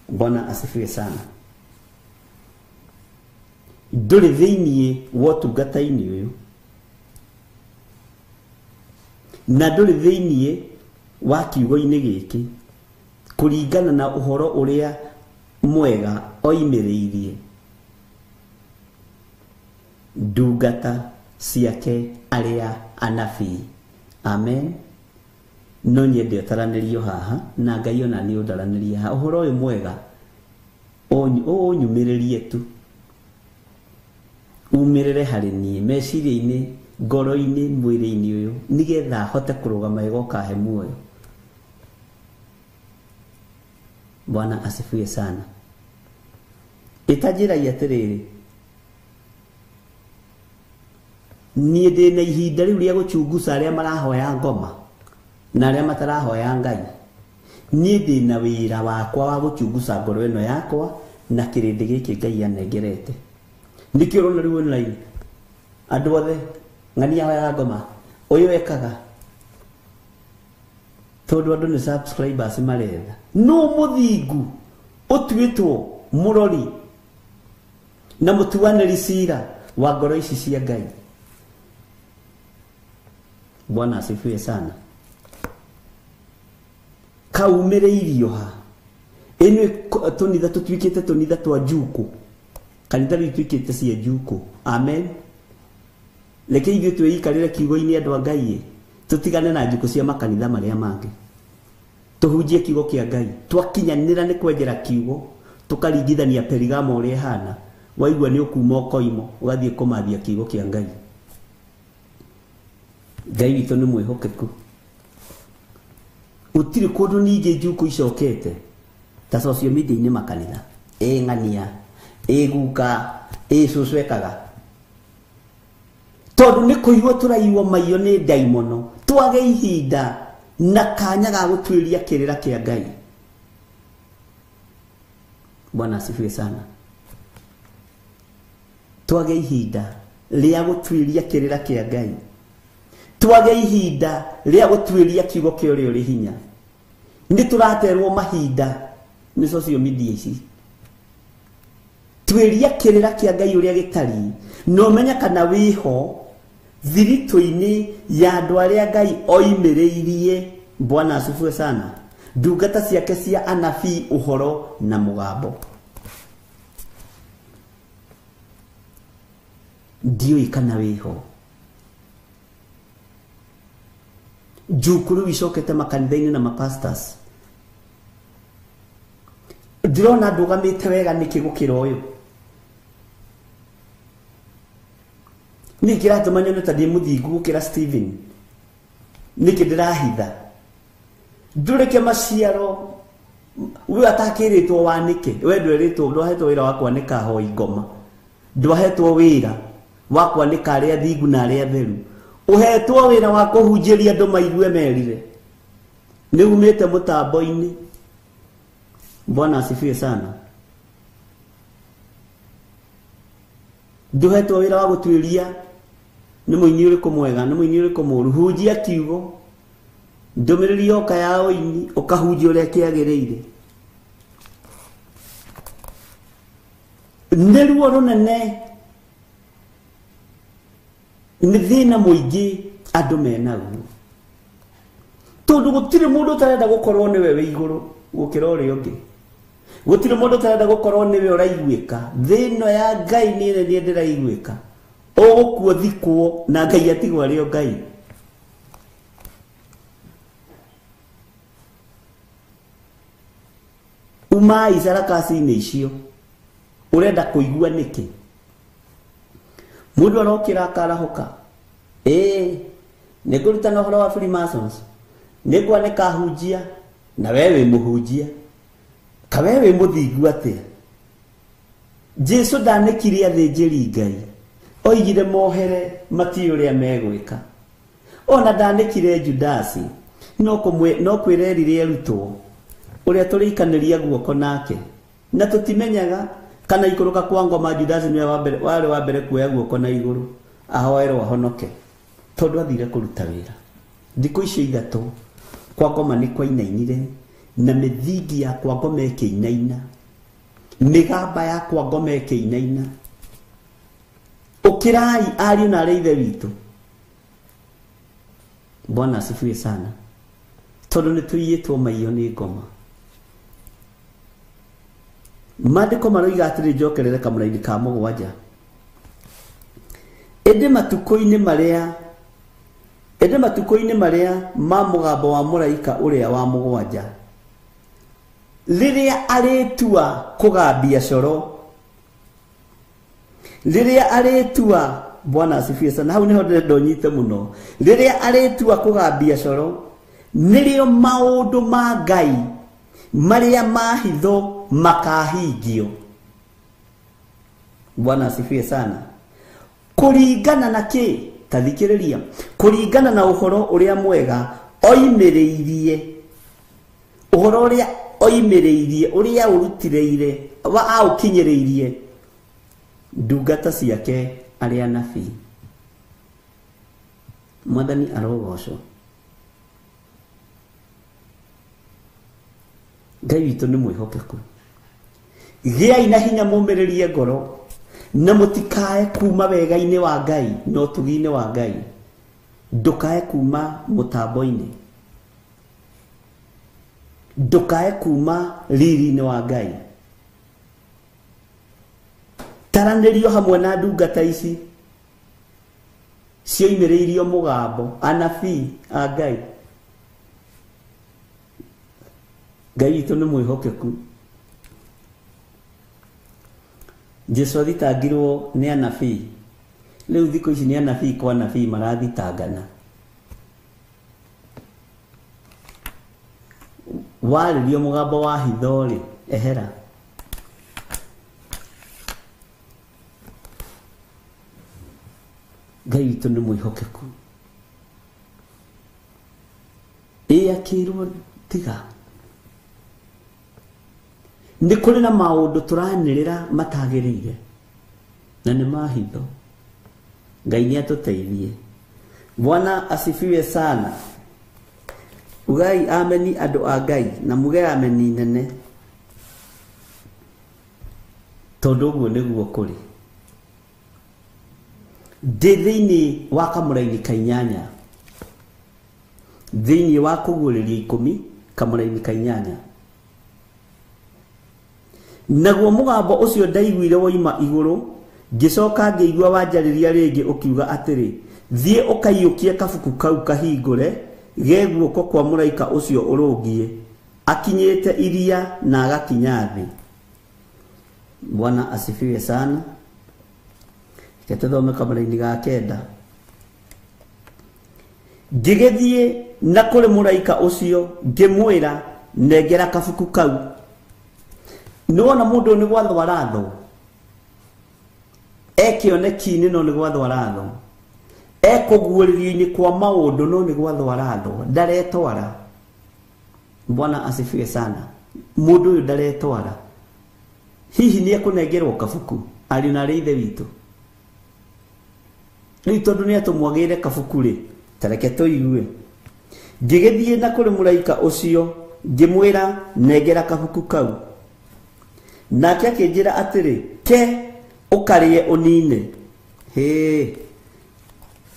Bwana asifiwe sana. Ndũrĩ thĩiniĩ wa ũtungata-inĩ ũyũ, na ndũrĩ thĩiniĩ wa kiugo-inĩ gĩkĩ kũringana na ũhoro ũrĩa mwega oimĩrĩirie ndungata ciake arĩa anabii. Amen. No nyende ũtaranĩrio haha na Ngai ona nĩ ũndaranĩrie haha. Ũhoro ũyũ mwega ũnyumĩrĩrie tu, umĩrĩre harĩ niĩ meciria-inĩ, ngoro-inĩ, mwĩrĩ-inĩ ũyũ, nĩgetha hote kũrũgama wega ũkahe muoyo. Bwana asifiwe sana. Ĩtanjĩragia atĩrĩrĩ, niĩ ndĩna ihinda rĩu rĩa gũchunguca arĩa marahoya ngoma na arĩa matarahoya Ngai. Niĩ ndĩna wĩra wakwa wa gũchunguca ngoro ĩno yakwa na kĩrĩndĩ gĩkĩ Ngai anengerete. Nĩkĩo ũrona rĩu online andũ othe ng'ania ahoyaga ngoma, ũyũ ekaga, tondũ andũ nĩ subscribers maretha. No mũthingu ũtuĩtwo mũrori na mũtuanĩri cira wa ngoro ici cia Ngai. Bwana asifiwe sana. Kaumĩrĩirio ha? Ĩnyuĩ tũnitha tũtuĩkĩte tũnitha twa njukũ, kanitha rĩu ituĩkĩte cia njukũ. Amen. Reke ithuĩ twĩikarĩre kiugo-inĩ andũ a Ngai, tũtigane na njukũ cia makanitha marĩa mangĩ, tũhunjie kiugo kĩa Ngai. Twakinyanĩra nĩ kwenjera kiugo, Tukaringithania Perigamo ũrĩa ĩhana. Waigua nĩ ũkuma ũkoimo ũgathiĩ kũmathia kiugo kĩa Ngai. Ngai witũ nĩ mwĩhokeku. Gũtirĩ kũndũ ningĩ njukũ icokete ta social media-inĩ makanitha. Ĩ ng'ania, ĩ guka, ĩ cũcũ ekaga. Tondũ nĩ kũiywo tũraiywo maiyo nĩ ndaimono, twage ihinda na kanya ga gũtuĩria kĩrĩra kĩa Ngai. Bwana asifiwe sana. Twage ihinda rĩa gũtuĩria kĩrĩra kĩa Ngai. Twage ihinda rĩa gũtuĩria kiugo kĩa ũrĩa ũrĩ hinya. Nĩ tũraterwo mahinda nĩ social media ici. Tuĩria kĩrĩra kĩa Ngai ũrĩa gĩtariĩ, na ũmenye kana wĩho thiritũ-inĩ ya andũ arĩa Ngai oimĩrĩirie. Bwana asifiwe sana. Ndungata ciake cia anabii ũhoro na mũgambo. Ndiũĩ kana wĩho. Njukũ rĩu icokete makanitha-inĩ na mapastors. Ndĩrona ndũgamĩte wega nĩkĩ gũkĩra ũyũ. Nĩkĩ kĩratũma nyone ta ndĩ mũthingu gũkĩra Stephen? Nĩkĩ ndĩrahitha? Ndũreke maciaro we atakĩrĩtwo wanĩke. We ndwerĩtwo, ndwahetwo wĩra wa kwanĩka hoi ngoma. Ndwahetwo wĩra wa kwanĩka arĩa thingu na arĩa theru. Ũhetwo wĩra wa kũhunjĩria andũ maigue merire. Nĩ umĩte mũtambo-inĩ. Bwana asifiwe sana. Ndũhetwo wĩra wa gũtuĩria nĩ mũini ũrĩkũ mwega, nĩ mũini ũrĩkũ mũũru. Hunjia kiugo. Ndũmĩrĩri yoka ya ũini, ũkahunjia ũrĩa kĩagĩrĩire. Nĩ ruo rũnene, nĩ thĩna mũingĩ andũ menaguo. Tondũ gũtirĩ mũndũ ũtarenda gũkorwo nĩwe wĩ igũrũ gũkĩra ũrĩa ũngĩ. Gũtirĩ mũndũ ũtarenda gũkorwo nĩwe ũraiguĩka. Thĩ ĩno ya Ngai niĩ nĩ ndĩraiguĩka. Ũgũkua thikwo na Ngai atigwo arĩ o Ngai. Umai sarakasi-inĩ icio. Ũrenda kũigua nĩkĩ? Mũndũ arokĩra akarahũka. Ĩĩ, nĩ ngũrutana ũhoro wa Freemasons. Nĩ ngwanĩka hunjia, na we wĩ mũhunjia. Ka we wĩ mũthingu atĩa? Jesu ndanĩkire athĩnjĩri Ngai. Oigire mohere matiũĩ ũrĩa megwĩka. Ona ndanĩkire Judasi, no kwĩrerire arutwo ũrĩa tũrĩikanĩria guoko nake. Na tũtimenyaga kana ikũrũka kwa ngoma Judasi nĩwe warĩ wa mbere kuoya guoko na igũrũ ahoerwo ahonoke, tondũ athire kũruta wĩra. Thikũ icio ithatũ kwa ngoma nĩ kwainainire, na mĩthingi ya kwa ngoma ĩkĩinaina, mĩgamba ya kwa ngoma ĩkĩinaina. Ũkĩrai ariũ na arĩa ithe witũ. Bwana asifiwe sana. Tondũ nĩ tũiyĩtwo maiyo nĩ ngoma. Maandĩko maroiga atĩrĩ, njokerere kamũraini ka mũgwanja. Ĩndĩ matukũ-inĩ marĩa ma mũgambo wa mũraika ũrĩa wa mũgwanja, rĩrĩa arĩtua kũgambia coro, rĩrĩa arĩtua, Bwana asifiwe sana, hau nĩho ndĩrenda ũnyite mũno. Rĩrĩa arĩtua kũgambia coro, nĩrĩo maũndũ ma Ngai marĩa ma hitho makahingio. Bwana asifiwe sana. Kũringana na kĩ? Ta thikĩrĩria. Kũringana na ũhoro ũrĩa mwega oimĩrĩirie, ũhoro ũrĩa oimĩrĩirie, ũrĩa ũrutĩrĩire, wa aũkinyĩrĩirie ndungata ciake arĩa anabii. Mwathani arogocwo. Ngai witũ nĩ mwĩhokeku. Gĩai na hinya mũmĩrĩrie ngoro, na mũtikae kuma wega-inĩ wa Ngai na ũtugi-inĩ wa Ngai. Ndũkae kuma mũtambo-inĩ, ndũkae kuma riri-inĩ wa Ngai. Taranĩrio hamwe na ndungata ici cioimĩrĩirio mũgambo, anabii a Ngai. Ngai witũ nĩ mwĩhokeku. Jesu athitangirwo nĩ anabii. Rĩu thikũ ici nĩ anabii kwa anabii marathitangana. Warĩrio mũgambo wa hitho rĩ, ehera. Ngai witũ nĩ mwĩhokeku. Ĩ akĩrwo tiga. Nĩ kũrĩ na maũndũ tũranĩrĩra matagĩrĩire na nĩ mahitho. Ngai nĩ atũteithie. Bwana asifiwe sana. Ugai ameni andũ a Ngai na muge ameni nene, tondũ ũguo nĩguo kũrĩ. Ndĩ thĩinĩ wa kamũraini ka inyanya, thĩinĩ wa kũguũrĩria 10 kamũraini ka inyanya. Naguo mũgambo ũcio ndaiguire woima igũrũ, ngĩcoka ngĩigua wanjarĩria rĩngĩ ũkiuga atĩrĩ, thiĩ ũkaiyũkie kabuku kau kahingũre ge guoko kwa mũraika ũcio ũrũngiĩ akinyĩte iria na agakinya thĩ. Bwana asifiwe sana. Reke tũthome kamũraini ga 9. Ngĩgĩthiĩ na kũrĩ mũraika ũcio ngĩmwĩra, nengera kabuku kau. Nĩwona mũndũ ũyũ nĩ gwathwo arathwo, ekĩoneki-inĩ no nĩ gwathwo arathwo, ekũguũrĩrio-inĩ kwa maũndũ no nĩ gwathwo arathwo, ndaretwara. Bwana asifiwe sana. Mũndũ ũyũ ndaretwara. Hihi nĩ ekũnengerwo kabuku ariũ na arĩ ithe witũ? Rĩu tondũ nĩ atũmwagĩre kabuku rĩ, ta reke tũigue. Ngĩgĩthiĩ na kũrĩ mũraika ũcio ngĩmwĩra, nengera kabuku kau. Nake akĩnjĩra atĩrĩ, ke ũkarĩe ũnine. Hĩ,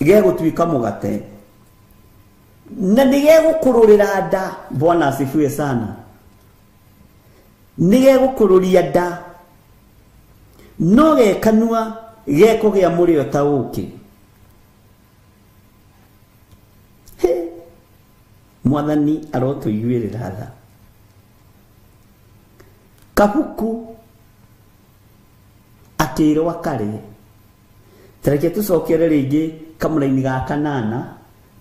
gegũtuĩka mũgate na nĩ gegũkũrũrĩra nda. Bwana asifiwe sana. Nĩ gegũkũrũria nda, no gekanua gekũgĩa mũrĩo ta ũkĩ. Hĩ, Mwathani arotũiguĩrĩra tha. Kabuku akĩrwo akarĩe. Tareke tũcokere rĩngĩ kamũraini ga 8,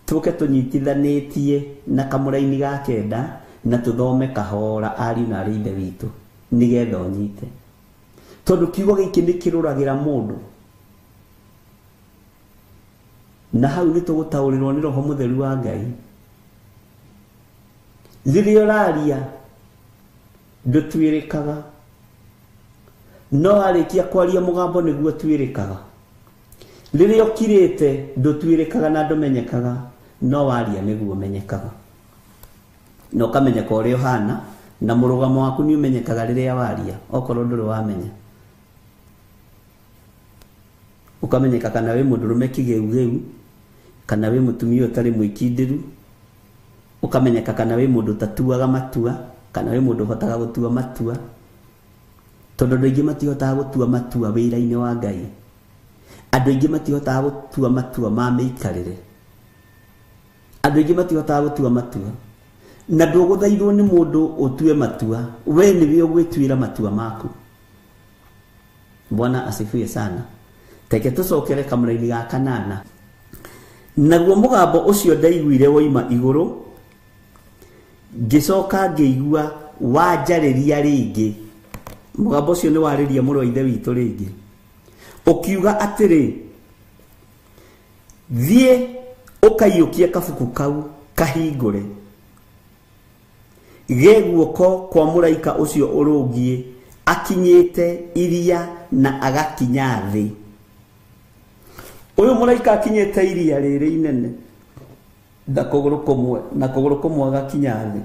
tũke tũnyitithanĩtie na kamũraini ga 9 na tũthome kahora ariũ na arĩ ithe witũ nĩgetha ũnyite, tondũ kiugo gĩkĩ nĩ kĩrũragĩra mũndũ, na hau nĩ tũgũtaũrĩrwo nĩ Roho Mũtheru wa Ngai. Rĩrĩa ũraria ndũtuĩrĩkaga, no warĩkia kwaria mũgambo nĩguo ũtuĩrĩkaga. Rĩrĩa ũkirĩte ndũtuĩrĩkaga na ndũmenyekaga, no waria nĩguo ũmenyekaga, na ũkamenyeka ũrĩa ũhana, na mũrũgamo waku nĩ ũmenyekaga rĩrĩa waria, okorwo ndũrĩ wamenya. Ũkamenyeka kana wĩ mũndũrũme kĩgeugeu, kana wĩ mũtumia ũtarĩ mwĩkindĩru. Ũkamenyeka kana wĩ mũndũ ũtatuaga matua, kana wĩ mũndũ ũhotaga gũtua matua, tondũ andũ aingĩ matihotaga gũtua matua wĩra-inĩ wa Ngai. Andũ aingĩ matihotaga gũtua matua ma mĩikarĩre. Andũ aingĩ matihotaga gũtua matua, na ndũgũthaithwo nĩ mũndũ ũtue matua, we nĩwe ũgwĩtuĩra matua maku. Bwana asifiwe sana. Teke tũcokere kamũraini ga 8. Naguo mũgambo ũcio ndaiguire woima igũrũ, ngĩcoka ngĩigua wanjarĩria rĩngĩ. Mũgambo ũcio nĩ warĩria mũrũ wa ithe witũ rĩngĩ, ũkiuga atĩrĩ, thiĩ ũkaiyũkie kabuku kau kahingũre ge guoko kwa mũraika ũcio ũrũngiĩ akinyĩte iria na agakinya thĩ. Ũyũ mũraika akinyĩte iria rĩrĩ inene na kũgũrũ kũmwe, na kũgũrũ kũmwe agakinya thĩ.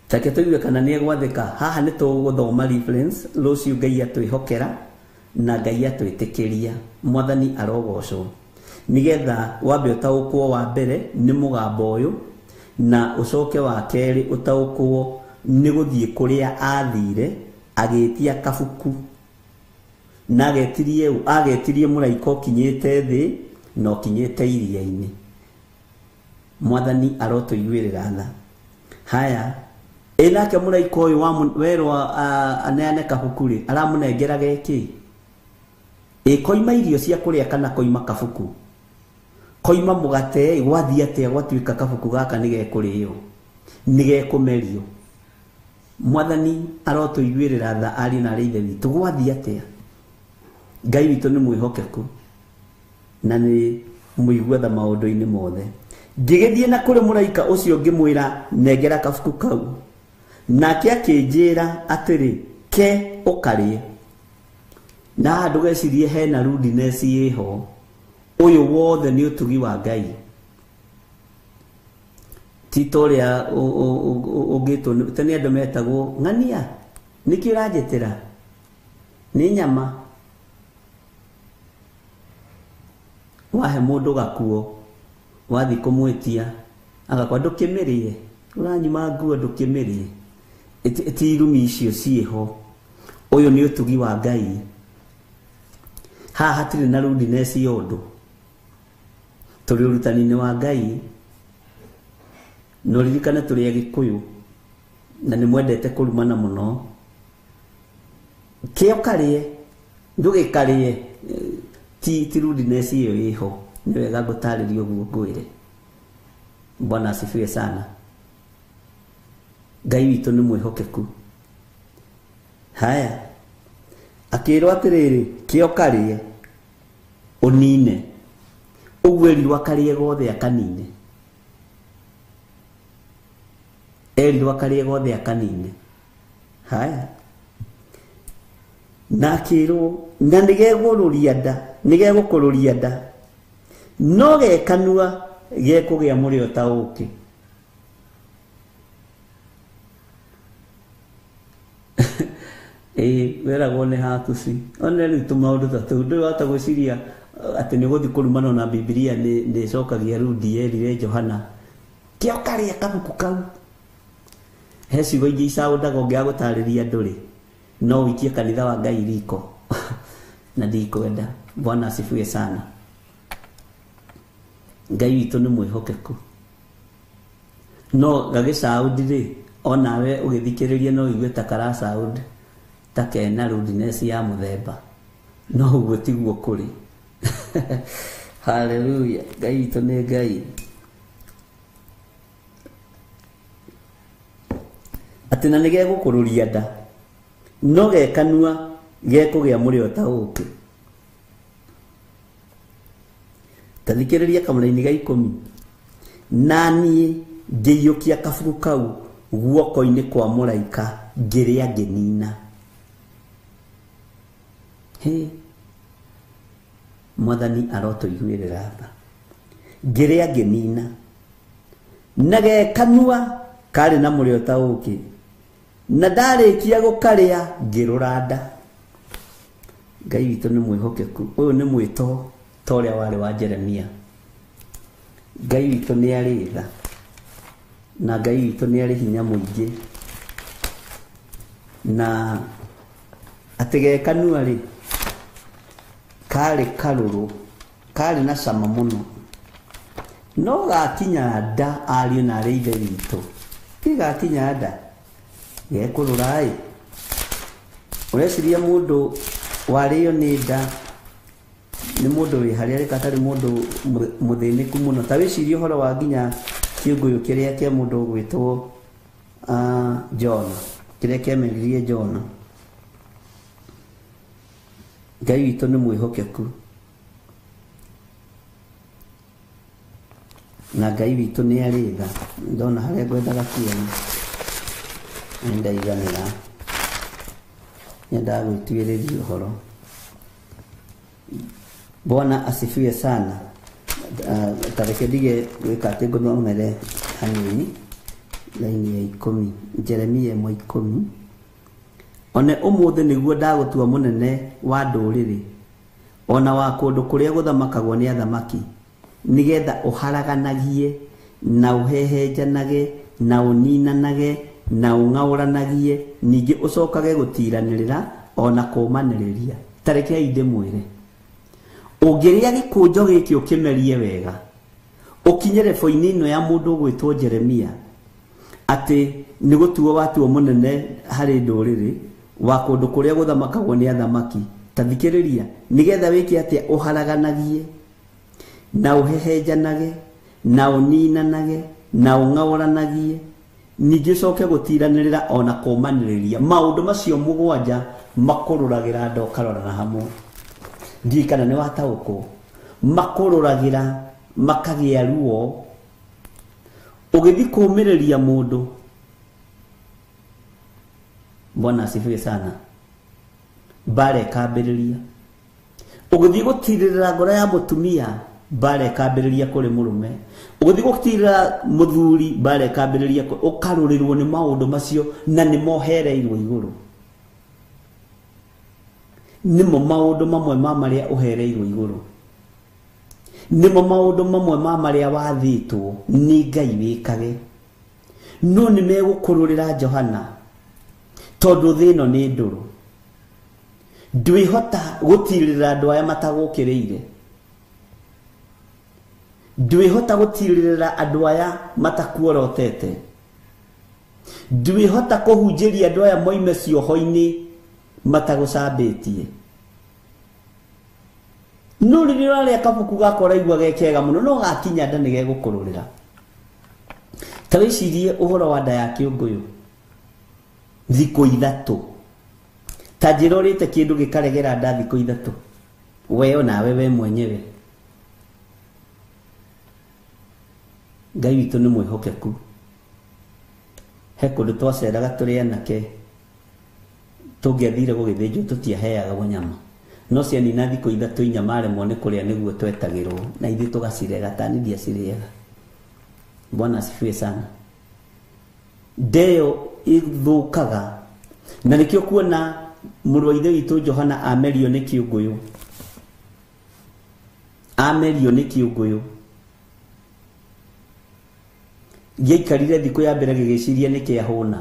Take tũigue kana nĩ egwathĩka. Haha nĩ tũgũthoma reference rũciũ. Ngai atwĩhokera na Ngai atwĩtĩkĩria. Mwathani arogocwo. Nĩgetha wambe ũtaũkwo wa mbere nĩ mũgambo ũyũ, na ũcoke wa kerĩ ũtaũkwo nĩ gũthiĩ kũrĩa athire agĩtia kabuku, na agetirie mũraika ũkinyĩte thĩ na ũkinyĩte iria-inĩ. Mwathani arotũiguĩrĩra tha. Haya, Ĩ nake mũraika ũyũ werwo aneane kabuku rĩ, aramũnengera gĩkĩ? Ĩ koima irio cia kũrĩa kana koima kabuku? Koima mũgate, gwathiĩ atĩa gwatuĩka kabuku gaka nĩ gekũrĩo, nĩ gekũmerio? Mwathani arotũiguĩrĩra tha ariũ na arĩ ithe witũ, gwathiĩ atĩa? Ngai witũ nĩ mwĩhokeku na nĩ mũigua tha maũndũ-inĩ mothe. Ngĩgĩthiĩ na kũrĩ mũraika ũcio ngĩmwĩra nengera kabuku kau, nake akĩnjĩra atĩrĩ, ke ũkarĩe. Na haha ndũgecirie hena rudeness ĩho, ũyũ wothe nĩ ũtugi wa Ngai. Ti ta ũrĩa ũngĩtwo tene andũ metagwo ng'ania, nĩkĩ ũranjĩtĩra? Nĩ nyama. Wahe mũndũ gakuo, wathiĩ kũmwĩtia agakwa ndũkĩmĩrĩe, ũranyuma nguo ndũkĩmĩrĩe. Ti irumi icio ciĩho. Ũyũ nĩ ũtugi wa Ngai. Haha hatirĩ na rudeness ya ũndũ, tũrĩ ũrutani-inĩ wa Ngai. Na ũririkane tũrĩ Agĩkũyũ na nĩ mwendete kũrumana mũno. Kĩo karĩe, ndũgĩkarĩe, ti rudeness ĩyo ĩho. Nĩ wega ngũtarĩrie ũguo ngwĩre. Bwana asifiwe sana. Ngai witũ nĩ mwĩhokeku. Haya, akĩrwo atĩrĩrĩ, kĩo karĩe ũnine. Ũguo erirwo akarĩe gothe akanine. Erirwo akarĩe gothe akanine. Haya, na akĩrwo na nĩgegũrũria nda, nĩgegũkũrũria nda, no gekanua gekũgĩa mũrĩo ta ũkĩ. Ĩ weragwo nĩ hakuci. One rĩu tũmaũndũ ta tũu ndũĩ wahota gwĩciria atĩ nĩ ũgũthiĩ kũrumana na Bibilia nĩ ĩcokagia rudi yerire Johana kĩo karĩa kabuku kau. He ciugo ingĩ icaũndaga ũngĩaga gũtarĩria andũ rĩ, no ũikie kanitha wa Ngai riko. Na ndikwenda. Bwana asifiwe sana. Ngai witũ nĩ mwĩhokeku. No gagĩcaũndi rĩ, onawe ũgĩthikĩrĩria no ũigue ta karacaũndi ta kena rudeness ya mũthemba, no ũguo tiguo kũrĩ. Haleluya. Ngai witũ nĩ Ngai. Atĩ na nĩgegũkũrũria nda, no gekanua gekũgĩa mũrĩo ta ũkĩ. Ta thikĩrĩria kamũraini ga 10. Na niĩ ngĩiyũkia kabuku kau guoko-inĩ kwa mũraika, ngĩrĩa ngĩnina. Hĩ, Mwathani arotũiguĩrĩra tha. Ngĩrĩa ngĩnina, na gekanua karĩ na mũrĩo ta ũkĩ, na ndarĩkia gũkarĩa ngĩrũra nda. Ngai witũ nĩ mwĩhokeku. Ũyũ nĩ mwĩto ta ũrĩa warĩ wa Jeremia. Ngai witũ nĩ arĩ tha, na Ngai witũ nĩ arĩ hinya mũingĩ. Na atĩ gekanua rĩ, karĩ karũrũ, karĩ na cama mũno, no gakinya nda ariũ na arĩ ithe witũ, ti gakinya nda gekũrũra ĩ. Ũreciria mũndũ warĩo nĩ nda nĩ mũndũ wĩ harĩa arĩ atarĩ mũndũ mũthĩnĩku mũno. Ta wĩcirie ũhoro wa nginya kĩũngũyũ kĩrĩa kĩa mũndũ ũgwĩtwo Jona, kĩrĩa kĩameririe Jona. Ngai witũ nĩ mwĩhokeku, na Ngai witũ nĩ arĩ tha. Ndona harĩa ngwendaga kuona nĩ ndaiganĩra, nyendaga gwĩtuĩrĩria ũhoro. Bwana asifiwe sana. Ta reke ndige gwĩka atĩ ngũthomere hanini laini ya 10, Jeremia 1:10. One ũmũthĩ nĩguo ndagũtua mũnene wa ndũrĩrĩ, ona wa kũndũ kũrĩa gũthamakagwo nĩ athamaki, nĩgetha ũharaganagie na ũhehenjanage na ũninanage na ũng'aũranagie, ningĩ ũcokage gũtiranĩrĩra ona kũmanĩrĩria. Ta rekei ndĩmwĩre, ũngĩrĩa gĩkũnjo gĩkĩ ũkĩmerie wega, ũkinye rebo-inĩ ĩno ya mũndũ ũgwĩtwo Jeremia, Atĩ nĩ gũtuo watuo mũnene harĩ ndũrĩrĩ wa kũndũ kũrĩa gũthamakagwo nĩ athamaki. Ta thikĩrĩria, nĩgetha wĩke atĩa? Ũharaganagie na ũhehenjanage na ũninanage na ũng'aũranagie, ningĩ ũcoke gũtiranĩrĩra ona kũmanĩrĩria. Maũndũ macio mũgwanja makũrũragĩra nda ũkarorana hamwe. Ndiũĩ kana nĩ wataũkwo. Makũrũragĩra makagĩa ruo. Ũgĩthiĩ kũũmĩrĩria mũndũ, Bwana asifiwe sana, mbara ĩkambĩrĩria. Ũgĩthiĩ gũtirĩrĩra ngoro ya mũtumia, mbara ĩkambĩrĩria kũrĩ mũrũme. Ũgĩthiĩ gũtirĩrĩra mũthuri, mbara ĩkambĩrĩria, ũkarũrĩrwo nĩ maũndũ macio na nĩmo ũhereirwo igũrũ. Nĩmo maũndũ mamwe ma marĩa ũhereirwo igũrũ. Nĩmo maũndũ mamwe ma marĩa wathĩtwo nĩ Ngai wĩkage. No nĩ megũkũrũrĩra Johana, tondũ thĩ ĩno nĩ ndũrũ. Ndwĩhota gũtirĩrĩra andũ aya matagũkĩrĩire. Ndwĩhota gũtirĩrĩra andũ aya matakuorotete. Ndwĩhota kũhunjĩria andũ aya moime cioho-inĩ matagũcambĩtie. No rĩrĩa ũrarĩa kabuku gakwa ũraigua ge kega mũno, no gakinya nda nĩ gegũkũrũrĩra. Ta wĩcirie ũhoro wa nda ya kĩũngũyũ thikũ ithatũ. Ta njĩra ũrĩte kĩndũ gĩkaregera nda thikũ ithatũ, we onawe we mwenyewe. Ngai witũ nĩ mwĩhokeku. He kũndũ twaceraga tũrĩ anake, tũngĩathire gũgĩthĩnjwo tũtiaheagwo nyama. No cianina thikũ ithatũ inya maremwo nĩ kũrĩa nĩguo twetagĩrwo, na ithuĩ tũgacirega, ta niĩ ndiacirĩaga. Bwana asifiwe sana. Ndeo ĩthũkaga, na nĩkĩo kuona mũrũ wa ithe witũ Johana amerio nĩ kĩũngũyũ. Amerio nĩ kĩũngũyũ. Gĩaikarire thikũ ya mbere gĩgĩciria nĩ kĩahũna.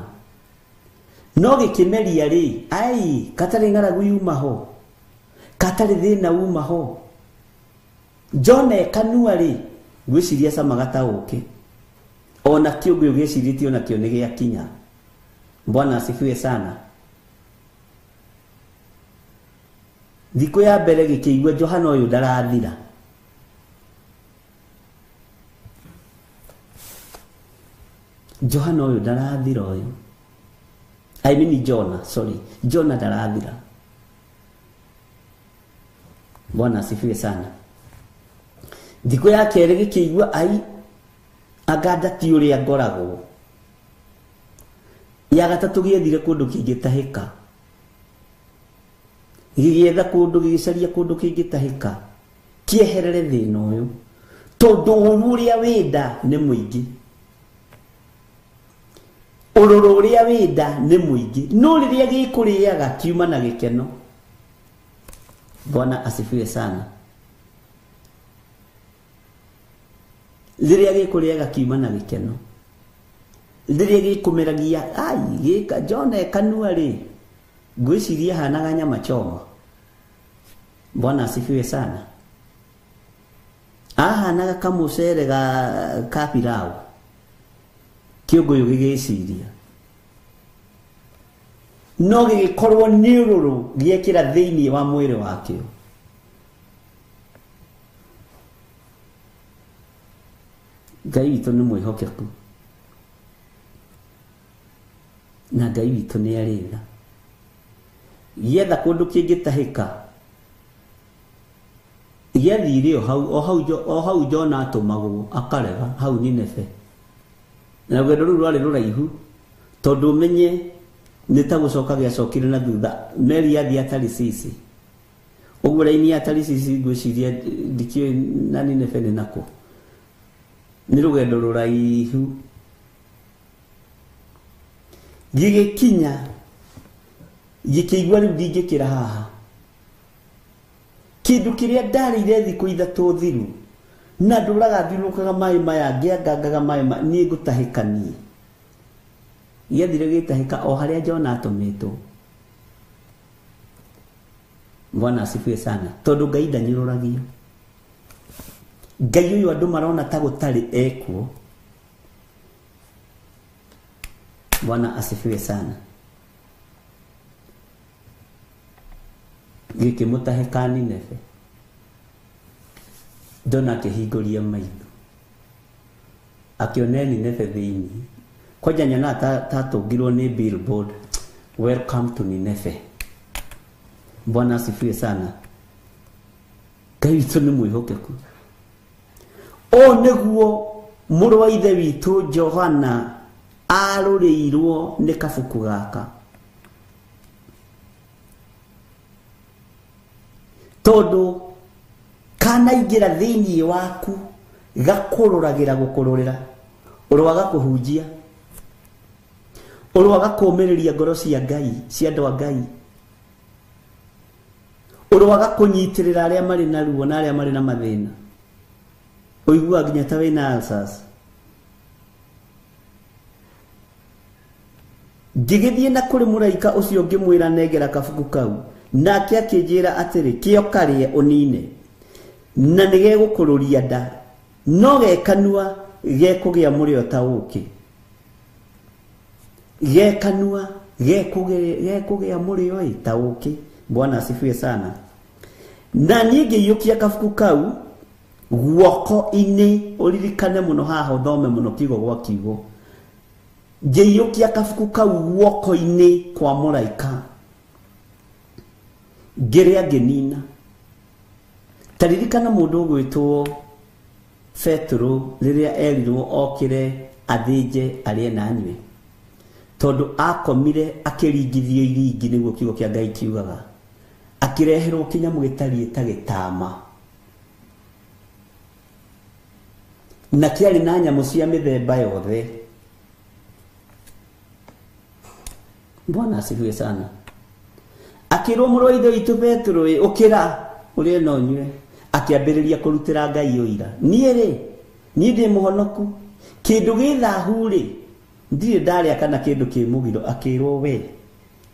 No gĩkĩmeria rĩ, ai, katarĩ ng'aragu yuma ho. Katarĩ thĩna uma ho. John ekanua rĩ, ngwĩciria camaga ta ũkĩ. Ona kĩũngũyũ gĩcirĩtie onakĩo nĩ gĩakinya. Bwana asifiwe sana. Thikũ ya mbere gĩkĩigua Johana ũyũ ndarathira. Johana ũyũ ndarathira ũyũ. I mean Jonah, sorry. Jonah ndarathira. Bwana asifiwe sana. Thikũ ya kerĩ gĩkĩigua ai, anga nda ti ũrĩa ngoragwo. Ya gatatũ gĩethire kũndũ kĩngĩtahĩka. Gĩgĩetha kũndũ, gĩgĩcaria kũndũ kĩngĩtahĩka, kĩeherere thĩna ũyũ, tondũ ũru ũrĩa wĩ nda nĩ mũingĩ. Ũrũrũ ũrĩa wĩ nda nĩ mũingĩ. No rĩrĩa gĩkũrĩaga kiuma na gĩkeno. Bwana asifiwe sana. Rĩrĩa gĩkũrĩaga kiuma na gĩkeno. Rĩrĩa gĩkũmeragia, ai, gĩka John ekanua rĩ, ngwĩciria hanaga nyama choma. Bwana asifiwe sana. Ahanaga kamũcere ga pilau. Kĩũngũyũ gĩgĩciria. No gĩgĩkorwo nĩ ũrũrũ gĩekĩra thĩinĩ wa mwĩrĩ wakĩo. Ngai witũ nĩ mwĩhokeku. Na Ngai witũ nĩ arĩ tha. Gĩetha kũndũ kĩngĩtahĩka, gĩathire o hau Jona atũmagwo akarega hau Nineve. Na rũgendo rũu rwarĩ rũraihu, tondũ ũmenye nĩ ta gũcoka gĩacokire na thutha. Meri yathiĩ ya Tarisisi. Ũguo raini ya Tarisisi ngwĩciria ndikĩũĩ na Nineve nĩ nakũ. Nĩ rũgendo rũraihu. Gĩgĩkinya, gĩkĩigua rĩu ndingĩkĩra haha. Kĩndũ kĩrĩa ndarĩire thikũ ithatũ thiru, na ndũraga thiũrũrũkaga maĩ maya, ngĩangangaga maĩ maya, niĩ ngũtahĩka niĩ. Gĩathire gĩtahĩka o harĩa Jona atũmĩtwo. Bwana asifiwe sana. Tondũ Ngai ndanyũrũragio. Ngai ũyũ andũ marona ta gũtarĩ ekuo. Bwana asifiwe sana. Gĩkĩmũtahe ka Nineve. Jona akĩhingũria maitho, akĩona Nineve thĩinĩ. Kwanja nyonaga tatũngirwo nĩ billboard, welcome to Nineve. Bwana asifiwe sana. Ngai witũ nĩ mwĩhokeku. Ũũ nĩguo mũrũ wa ithe witũ Johana arũrĩirwo nĩ kabuku gaka, tondũ kanaingĩra thĩinĩ waku gakũrũragĩra gũkũrũrĩra, ũrwaga kũhunjia, ũrwaga kũũmĩrĩria ngoro cia Ngai, cia andũ a Ngai, ũrwaga kũnyitĩrĩra arĩa marĩ na ruo na arĩa marĩ na mathĩna, ũiguaga nginya ta wĩna ulcers. Ngĩgĩthiĩ na kũrĩ mũraika ũcio ngĩmwĩra nengera kabuku kau, nake akĩnjĩra atĩrĩ, kĩo karĩe ũnine, na nĩgegũkũrũria nda, no gekanua gekũgĩa mũrĩo ta ũũkĩ. Gekanua gekũgĩa mũrĩo ta ũũkĩ. Bwana asifiwe sana. Na niĩ ngĩiyũkia kabuku kau guoko-inĩ, ũririkane mũno haha, ũthome mũno kiugo gwa kiugo. Ngĩiyũkia kabuku kau guoko-inĩ kwa mũraika, ngĩrĩa ngĩnina. Ta ririkana mũndũ ũgwĩtwo Petero rĩrĩa erirwo okĩre athĩnje arĩe na anyue, tondũ akomire akĩringithio iringi, nĩguo kiugo kĩa Ngai kiugaga, akĩreherwo kĩnyamũ gĩtariĩ ta gĩtama, na kĩarĩ na nyamũ cia mĩthemba yothe. Bwana asifiwe sana. Akĩrwo mũrũ wa ithe witũ Petero, ũkĩra ũrĩe na ũnyue. Akĩambĩrĩria kũrutĩra Ngai ũira, niĩ rĩ, niĩ ndĩ mũhonoku, kĩndũ gĩ thahu rĩ ndirĩ ndarĩa kana kĩndũ kĩ mũgiro. Akĩrwo, we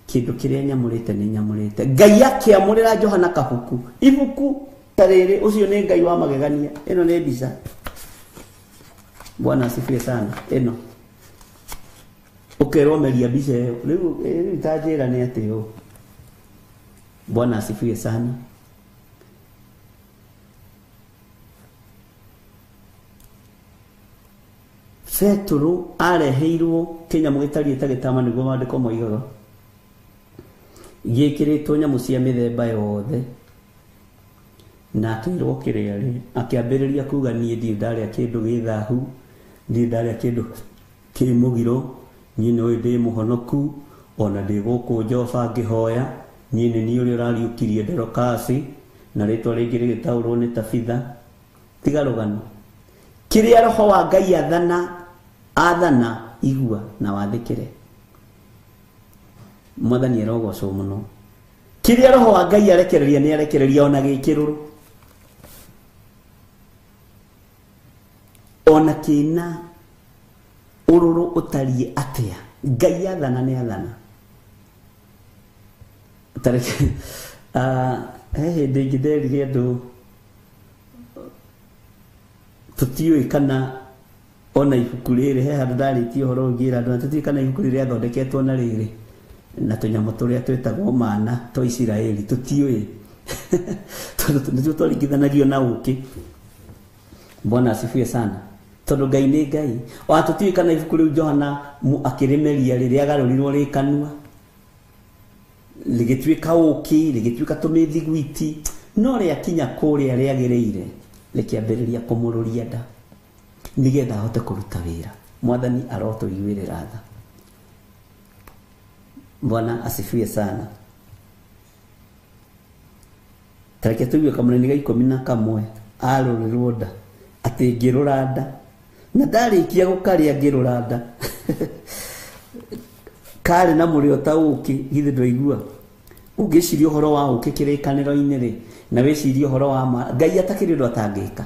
kĩndũ kĩrĩa nyamũrĩte nĩ nyamũrĩte. Ngai akĩamũrĩra Johana kabuku, ibuku ta rĩrĩ. Ũcio nĩ Ngai wa magegania. Ĩno nĩ mbica. Bwana asifiwe sana. Ĩno ũkerwo meria mbica ĩyo rĩu ta njĩra nĩ atĩ ũ. Bwana asifiwe sana. Petero areheirwo kĩnyamũ gĩtariĩ ta gĩtama, nĩguo maandĩko moigaga, gĩkĩrĩtwo nyamũ cia mĩthemba yothe, na akĩrwo kĩrĩa rĩ, akĩambĩrĩria kuga, niĩ ndirĩ ndarĩa kĩndũ gĩ thahu, ndirĩ ndarĩa kĩndũ kĩ mũgiro, niĩ nĩũĩ ndĩ mũhonoku, ona ndĩ gũkũ Joba ngĩhoya, niĩ nĩ niĩ ũrĩa ũrariũkirie Dorokasi, na rĩtwa rĩngĩ rĩgĩtaũrwo nĩ Tabitha. Tiga rũgano. Kĩrĩa roho wa Ngai athana, athana, igua na wathĩkĩre. Mwathani arogocwo mũno. Kĩrĩa roho wa Ngai arekereria nĩ arekereria, ona gĩkĩrũrũ, ona kĩna ũrũrũ ũtariĩ atĩa, Ngai athana nĩ athana. Tareke he hĩndĩ ĩngĩ nderire andũ tũtiũĩ kana ona ibuku rĩrĩ, he handũ ndarĩtie ũhoro ũngĩra andũ, na tũtiũĩ kana ibuku rĩrĩ rĩathondeketwo na rĩrĩ na tũnyamũ tũrĩa twĩtagwo mana twa Isiraeli, tũtiũĩ tondũ nĩtuo twaringithanagio na ũũkĩ. Bwana asifiwe sana. Tondũ Ngai nĩ Ngai. Ona tũtiũĩ kana ibuku rĩu Johana akĩrĩmeria rĩrĩa agarũrirwo rĩ kanua, rĩgĩtuĩka ũũkĩ, rĩgĩtuĩka tũmĩthiguiti, no rĩakinya kũrĩa rĩagĩrĩire rĩkĩambĩrĩria kũmũrũria nda, nĩgetha ahote kũruta wĩra. Mwathani arotũiguĩrĩra tha. Bwana asifiwe sana. Tareke tũigue kamũnini ga 11 arũrĩrwo nda, atĩ ngĩrũra nda, na ndarĩkia gũkarĩa ngĩrũra nda karĩ na mũrĩo ta ũũkĩ. Githĩ ndwaigua? Ũngĩciria ũhoro wa ũũkĩ kĩrĩkanĩro-inĩ rĩ, na wĩcirie ũhoro wa ma, Ngai atakĩrĩ ũndũ atangĩka.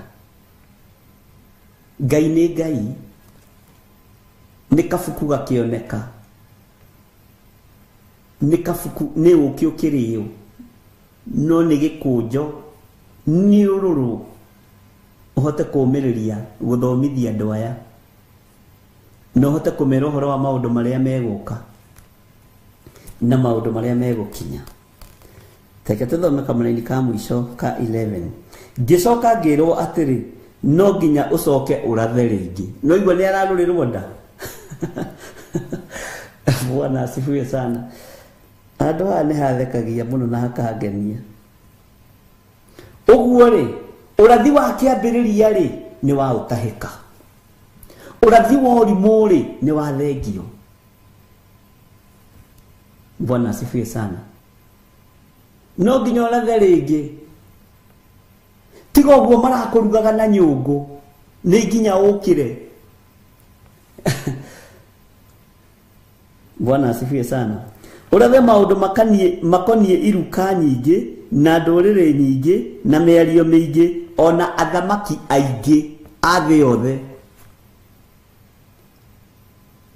Ngai nĩ Ngai, nĩ kabuku gakĩoneka, nĩ kabuku, nĩ ũũkĩ ũkĩrĩo, no nĩ gĩkũnjo, nĩ ũrũrũ ũhote kũũmĩrĩria gũthomithia andũ aya Na ũhote kũmera ũhoro wa maũndũ marĩa megũka na maũndũ marĩa megũkinya. Reke tũthome kamũraini ka mũico ka 11. Ngĩcoka ngĩrwo atĩrĩ, no nginya ũcoke ũrathe rĩngĩ. No igua nĩ ararũrĩrwo nda. Bwana asifiwe sana. Handũ haha nĩ hathekagia mũno na hakangenia. Ũguo rĩ, ũrathi wa kĩambĩrĩria rĩ nĩ wa ũtahĩka. Ũrathi wa ũrimũ rĩ nĩ wa thengio. Bwana asifiwe sana. No nginya ũrathe rĩngĩ. Tiga ũguo marakũrugaga na nyũngũ, nĩ nginya ũkĩre. Bwana asifiwe sana. Ũrathe maũndũ makoniĩ iruka nyingĩ na ndũrĩrĩ nyingĩ na mĩario mĩingĩ ona athamaki aingĩ a thĩ yothe.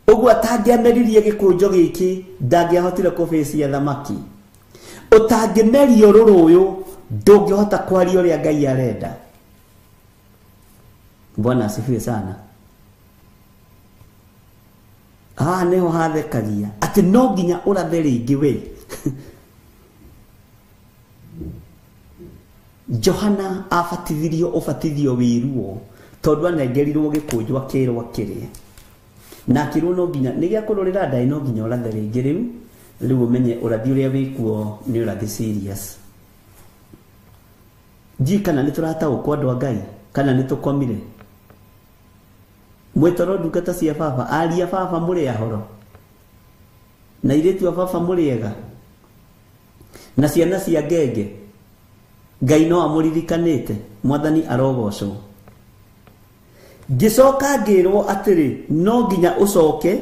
Ũguo atangĩameririe gĩkũnjo gĩkĩ ndangĩahotire kũbĩcia athamaki. Ũtangĩmeria ũrũrũ ũyũ ndũngĩhota kwaria ũrĩa Ngai arenda. Bwana asifiwe sana. Haha nĩho hathekagia atĩ no nginya ũrathe rĩngĩ we. Johana abatithirio ũbatithio wĩ ruo tondũ anengerirwo gĩkũnjo akĩrwo akĩrĩe. Na akĩrwo no nginya nĩ gĩa kũrũrĩra ndaĩ, no nginya ũrathe rĩngĩ rĩu. Rĩu ũmenye ũrathi ũrĩa wĩkuo nĩ ũrathi serious. Ndiũĩ kana nĩ tũrataũkwo andũ a Ngai kana nĩ tũkomire. Mwĩtoro ndungata cia baba, aria baba mũrĩ ahoro, na airĩtu a baba mũrĩ ega, na ciana cia ngenge. Ngai no amũririkanĩte, Mwathani arogocwo. Ngĩcoka ngĩrwo atĩrĩ, no nginya ũcoke,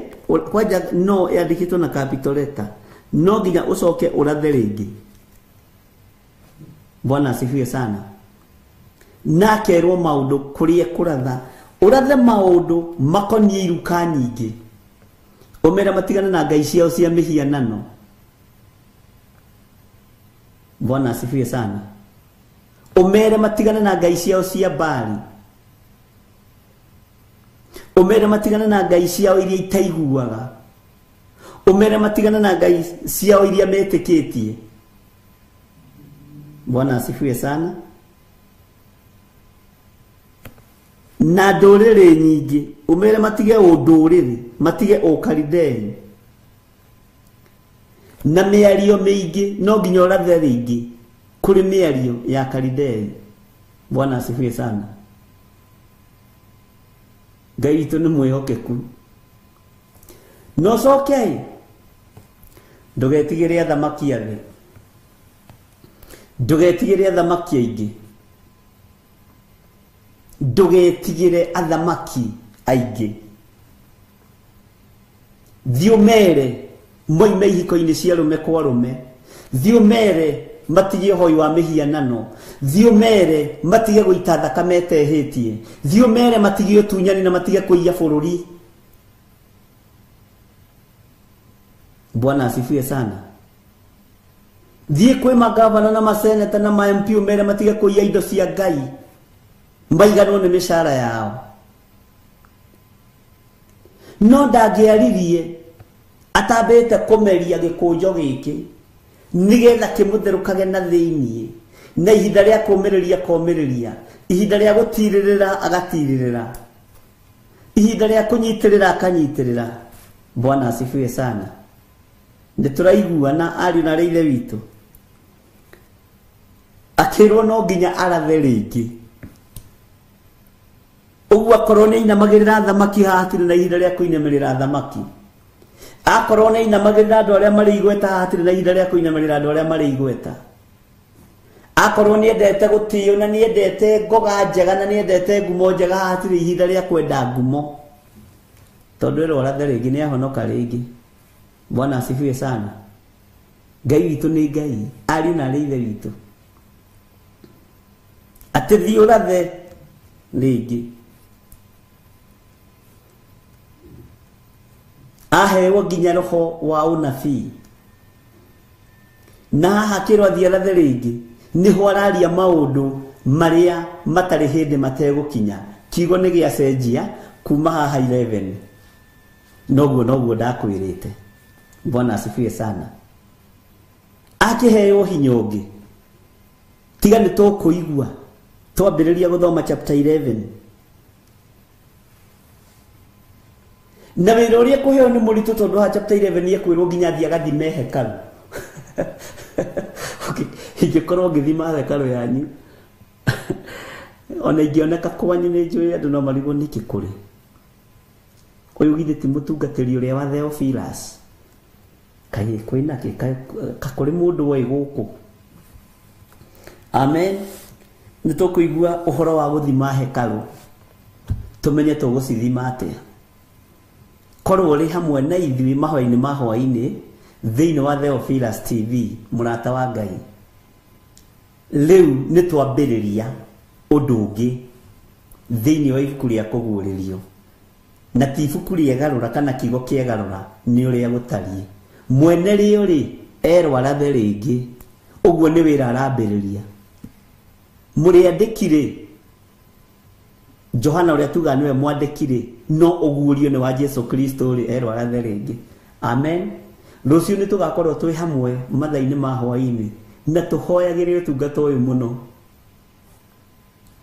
kwanja no yandĩkĩtwo na capital letter, no nginya ũcoke ũrathe rĩngĩ. Bwana asifiwe sana. Na akerwo maũndũ kũrĩa kũratha, ũrathe maũndũ makoniĩ iruka nyingĩ, ũmere matigane na ngai ciao cia mĩhianano. Bwana asifiwe sana. Ũmere matigane na ngai ciao cia Baali. Ũmere matigane na ngai ciao iria itaiguaga. Ũmere matigane na ngai ciao iria metĩkĩtie. Bwana asifiwe sana. Na ndũrĩrĩ nyingĩ, ũmere matige ũndũrĩrĩ, matige ũkaridei. Na mĩario mĩingĩ, no nginya ũrathe rĩngĩ kũrĩ mĩario ya Karidei. Bwana asifiwe sana. Ngai witũ nĩ mwĩhokeku. No coke ndũgetigĩre athamaki a thĩ, ndũgetigĩre athamaki aingĩ, ndũgetigĩre athamaki aingĩ. Thiĩ ũmere moime ihiko-inĩ cia rũme kwa rũme. Thiĩ ũmere matige ũhoi wa mĩhianano. Thiĩ ũmere matige gũita thakame ĩtehĩtie. Thiĩ ũmere matige ũtunyani na matige kũiya bũrũri. Bwana asifiwe sana. Thiĩ kwĩ magavana na maseneta na ma MP ũmere matige kũiya indo cia Ngai, maiganwo nĩ mĩcara yao. No ndangĩaririe atambĩte kũmeria gĩkũnjo gĩkĩ nĩgetha kĩmũtherũkage na thĩiniĩ, na ihinda rĩa kũmĩrĩria komĩrĩria, ihinda rĩa gũtirĩrĩra agatirĩrĩra, ihinda rĩa kũnyitĩrĩra akanyitĩrĩra. Bwana asifiwe sana. Nĩ tũraiguana ariũ na arĩ ithe witũ. Akĩrwo no nginya arathe rĩngĩ. Ũguo akorwo nĩ ainamagĩrĩra athamaki haha hatirĩ na ihinda rĩa kũinamĩrĩra athamaki. Akorwo nĩ ainamagĩrĩra andũ arĩa marĩ igweta haha hatirĩ na ihinda rĩa kũinamĩrĩra andũ arĩa marĩ igweta. Akorwo nĩ endete gũtĩo na nĩ endete ngoga njega na nĩ endete ngumo njega haha hatirĩ ihinda rĩa kwenda ngumo. Tondũ ĩrwo arathe rĩngĩ nĩ ahonoka rĩngĩ. Bwana asifiwe sana. Ngai witũ nĩ Ngai, ariũ na arĩ ithe witũ. Atĩ thiĩ ũrathe rĩngĩ. Ahewo nginya roho wa ũnabii. Na haha akĩrwo athiĩ arathe rĩngĩ, nĩho araria maũndũ marĩa matarĩ hĩndĩ mategũkinya. Kiugo nĩ gĩacenjia kuma haha 11. Noguo noguo ndakwĩrĩte. Bwana asifiwe sana. Akĩheo hinya ũngĩ tiga nĩ tũkũigua twambĩrĩria gũthoma chapter 11 na wĩra ũrĩa kũheo nĩ mũritũ tondũ ha chapter 11 ekwĩrwo nginya athiĩ agathime hekarũ. Okay, ingĩkorwo ngĩthima hekarũ yanyu ona ingĩoneka kwanyu nĩ njũĩ andũ no marigwo nĩkĩ kũrĩ ũyũ githĩ ti mũtungatĩri ũrĩa wa Theophilus kaĩ kwĩna kĩ kakũrĩ mũndũ woi gũkũ. Amen. Nĩ tũkũigua ũhoro wa gũthima hekarũ tũmenye tũgũcithima atĩa. Korwo ũrĩ hamwe na ithuĩ mahoya-inĩ ma hwaĩ-inĩ thĩinĩ wa Theophilus TV mũrata wa Ngai, rĩu nĩ twambĩrĩria ũndũ ũngĩ thĩinĩ wa ibuku rĩa kũguũrĩrio, na ti ibuku rĩegarũra kana kiugo kĩegarũra nĩ ũrĩa gũtariĩ. Mwene rĩo rĩ erwarathe rĩngĩ, ũguo nĩ wĩra arambĩrĩria. Mũrĩandĩki rĩ Johana ũrĩa tugaga nĩwe mwandĩki rĩ no ũguũrio nĩ wa Jesu Kristo rĩ erwarathe rĩngĩ. Amen. Rũciũ nĩ tũgakorwo twĩ hamwe mathaa-inĩ ma hwaĩ-inĩ na tũhoyagĩre ũtungata ũyũ mũno,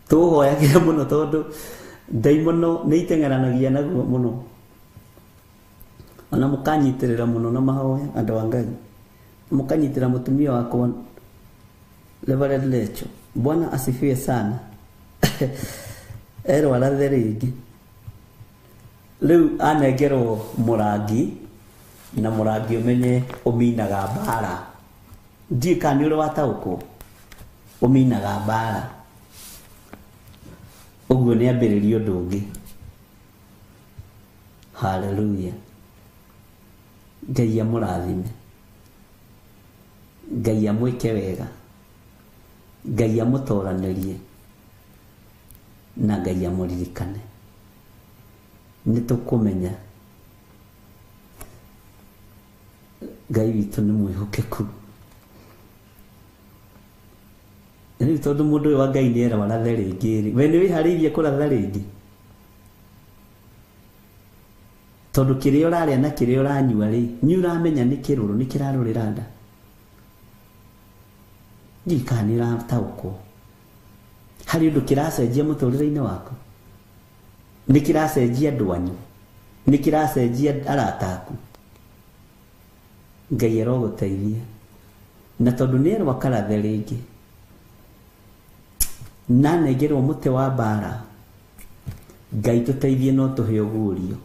tũhoyagĩre mũno tondũ ndaimono nĩ iteng'eranagia naguo mũno, ona mũkanyitĩrĩra mũno na mahoya andũ a Ngai, mũkanyitĩrĩra mũtumia wakwa Reverend Lecho. Bwana asifiwe sana. Erwarathe rĩngĩ rĩu anengerwo mũrangi, na mũrangi ũmenye ũminaga mbara. Ndiũĩ kana nĩ ũrĩ wataũkwo ũminaga mbara. Ũguo nĩ ambĩrĩria ũndũ ũngĩ. Hallelujah. Ngai amũrathime, Ngai amwĩke wega, Ngai amũtoranĩrie na Ngai amũririkane. Nĩ tũkũmenya Ngai witũ nĩ mwĩhokeku. Rĩu tondũ mũndũ ũyũ wa Ngai nĩ erwarathe rĩngĩ rĩ, we nĩ wĩharĩirie kũratha rĩngĩ? Tondũ kĩrĩa ũrarĩa na kĩrĩa ũranyua rĩ, nĩ ũramenya nĩ kĩrũrũ, nĩ kĩrarũrĩra nda. Ndiũĩ kana nĩ ũrataũkwo harĩ ũndũ kĩracenjia mũtũrĩre-inĩ waku, nĩ kĩracenjia andũ anyu, nĩ kĩracenjia arata aku. Ngai arogũteithia. Na tondũ nĩ erwo akarathe rĩngĩ na anengerwo mũtĩ wa mbara, Ngai tũteithie no tũhe ũguũrio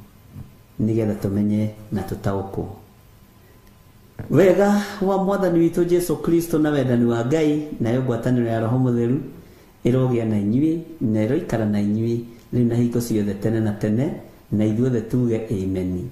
nĩgetha tũmenye na tũtaũkwo. Wega wa Mwathani witũ Jesu Kristo na wendani wa Ngai nayo ngwatanĩro ya Roho Mũtheru ĩrogĩa na inyuĩ na ĩroikara na inyuĩ rĩu na hingo ciothe tene na tene, na ithuothe tuge amen.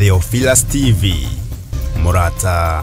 Theophilus TV, Murata.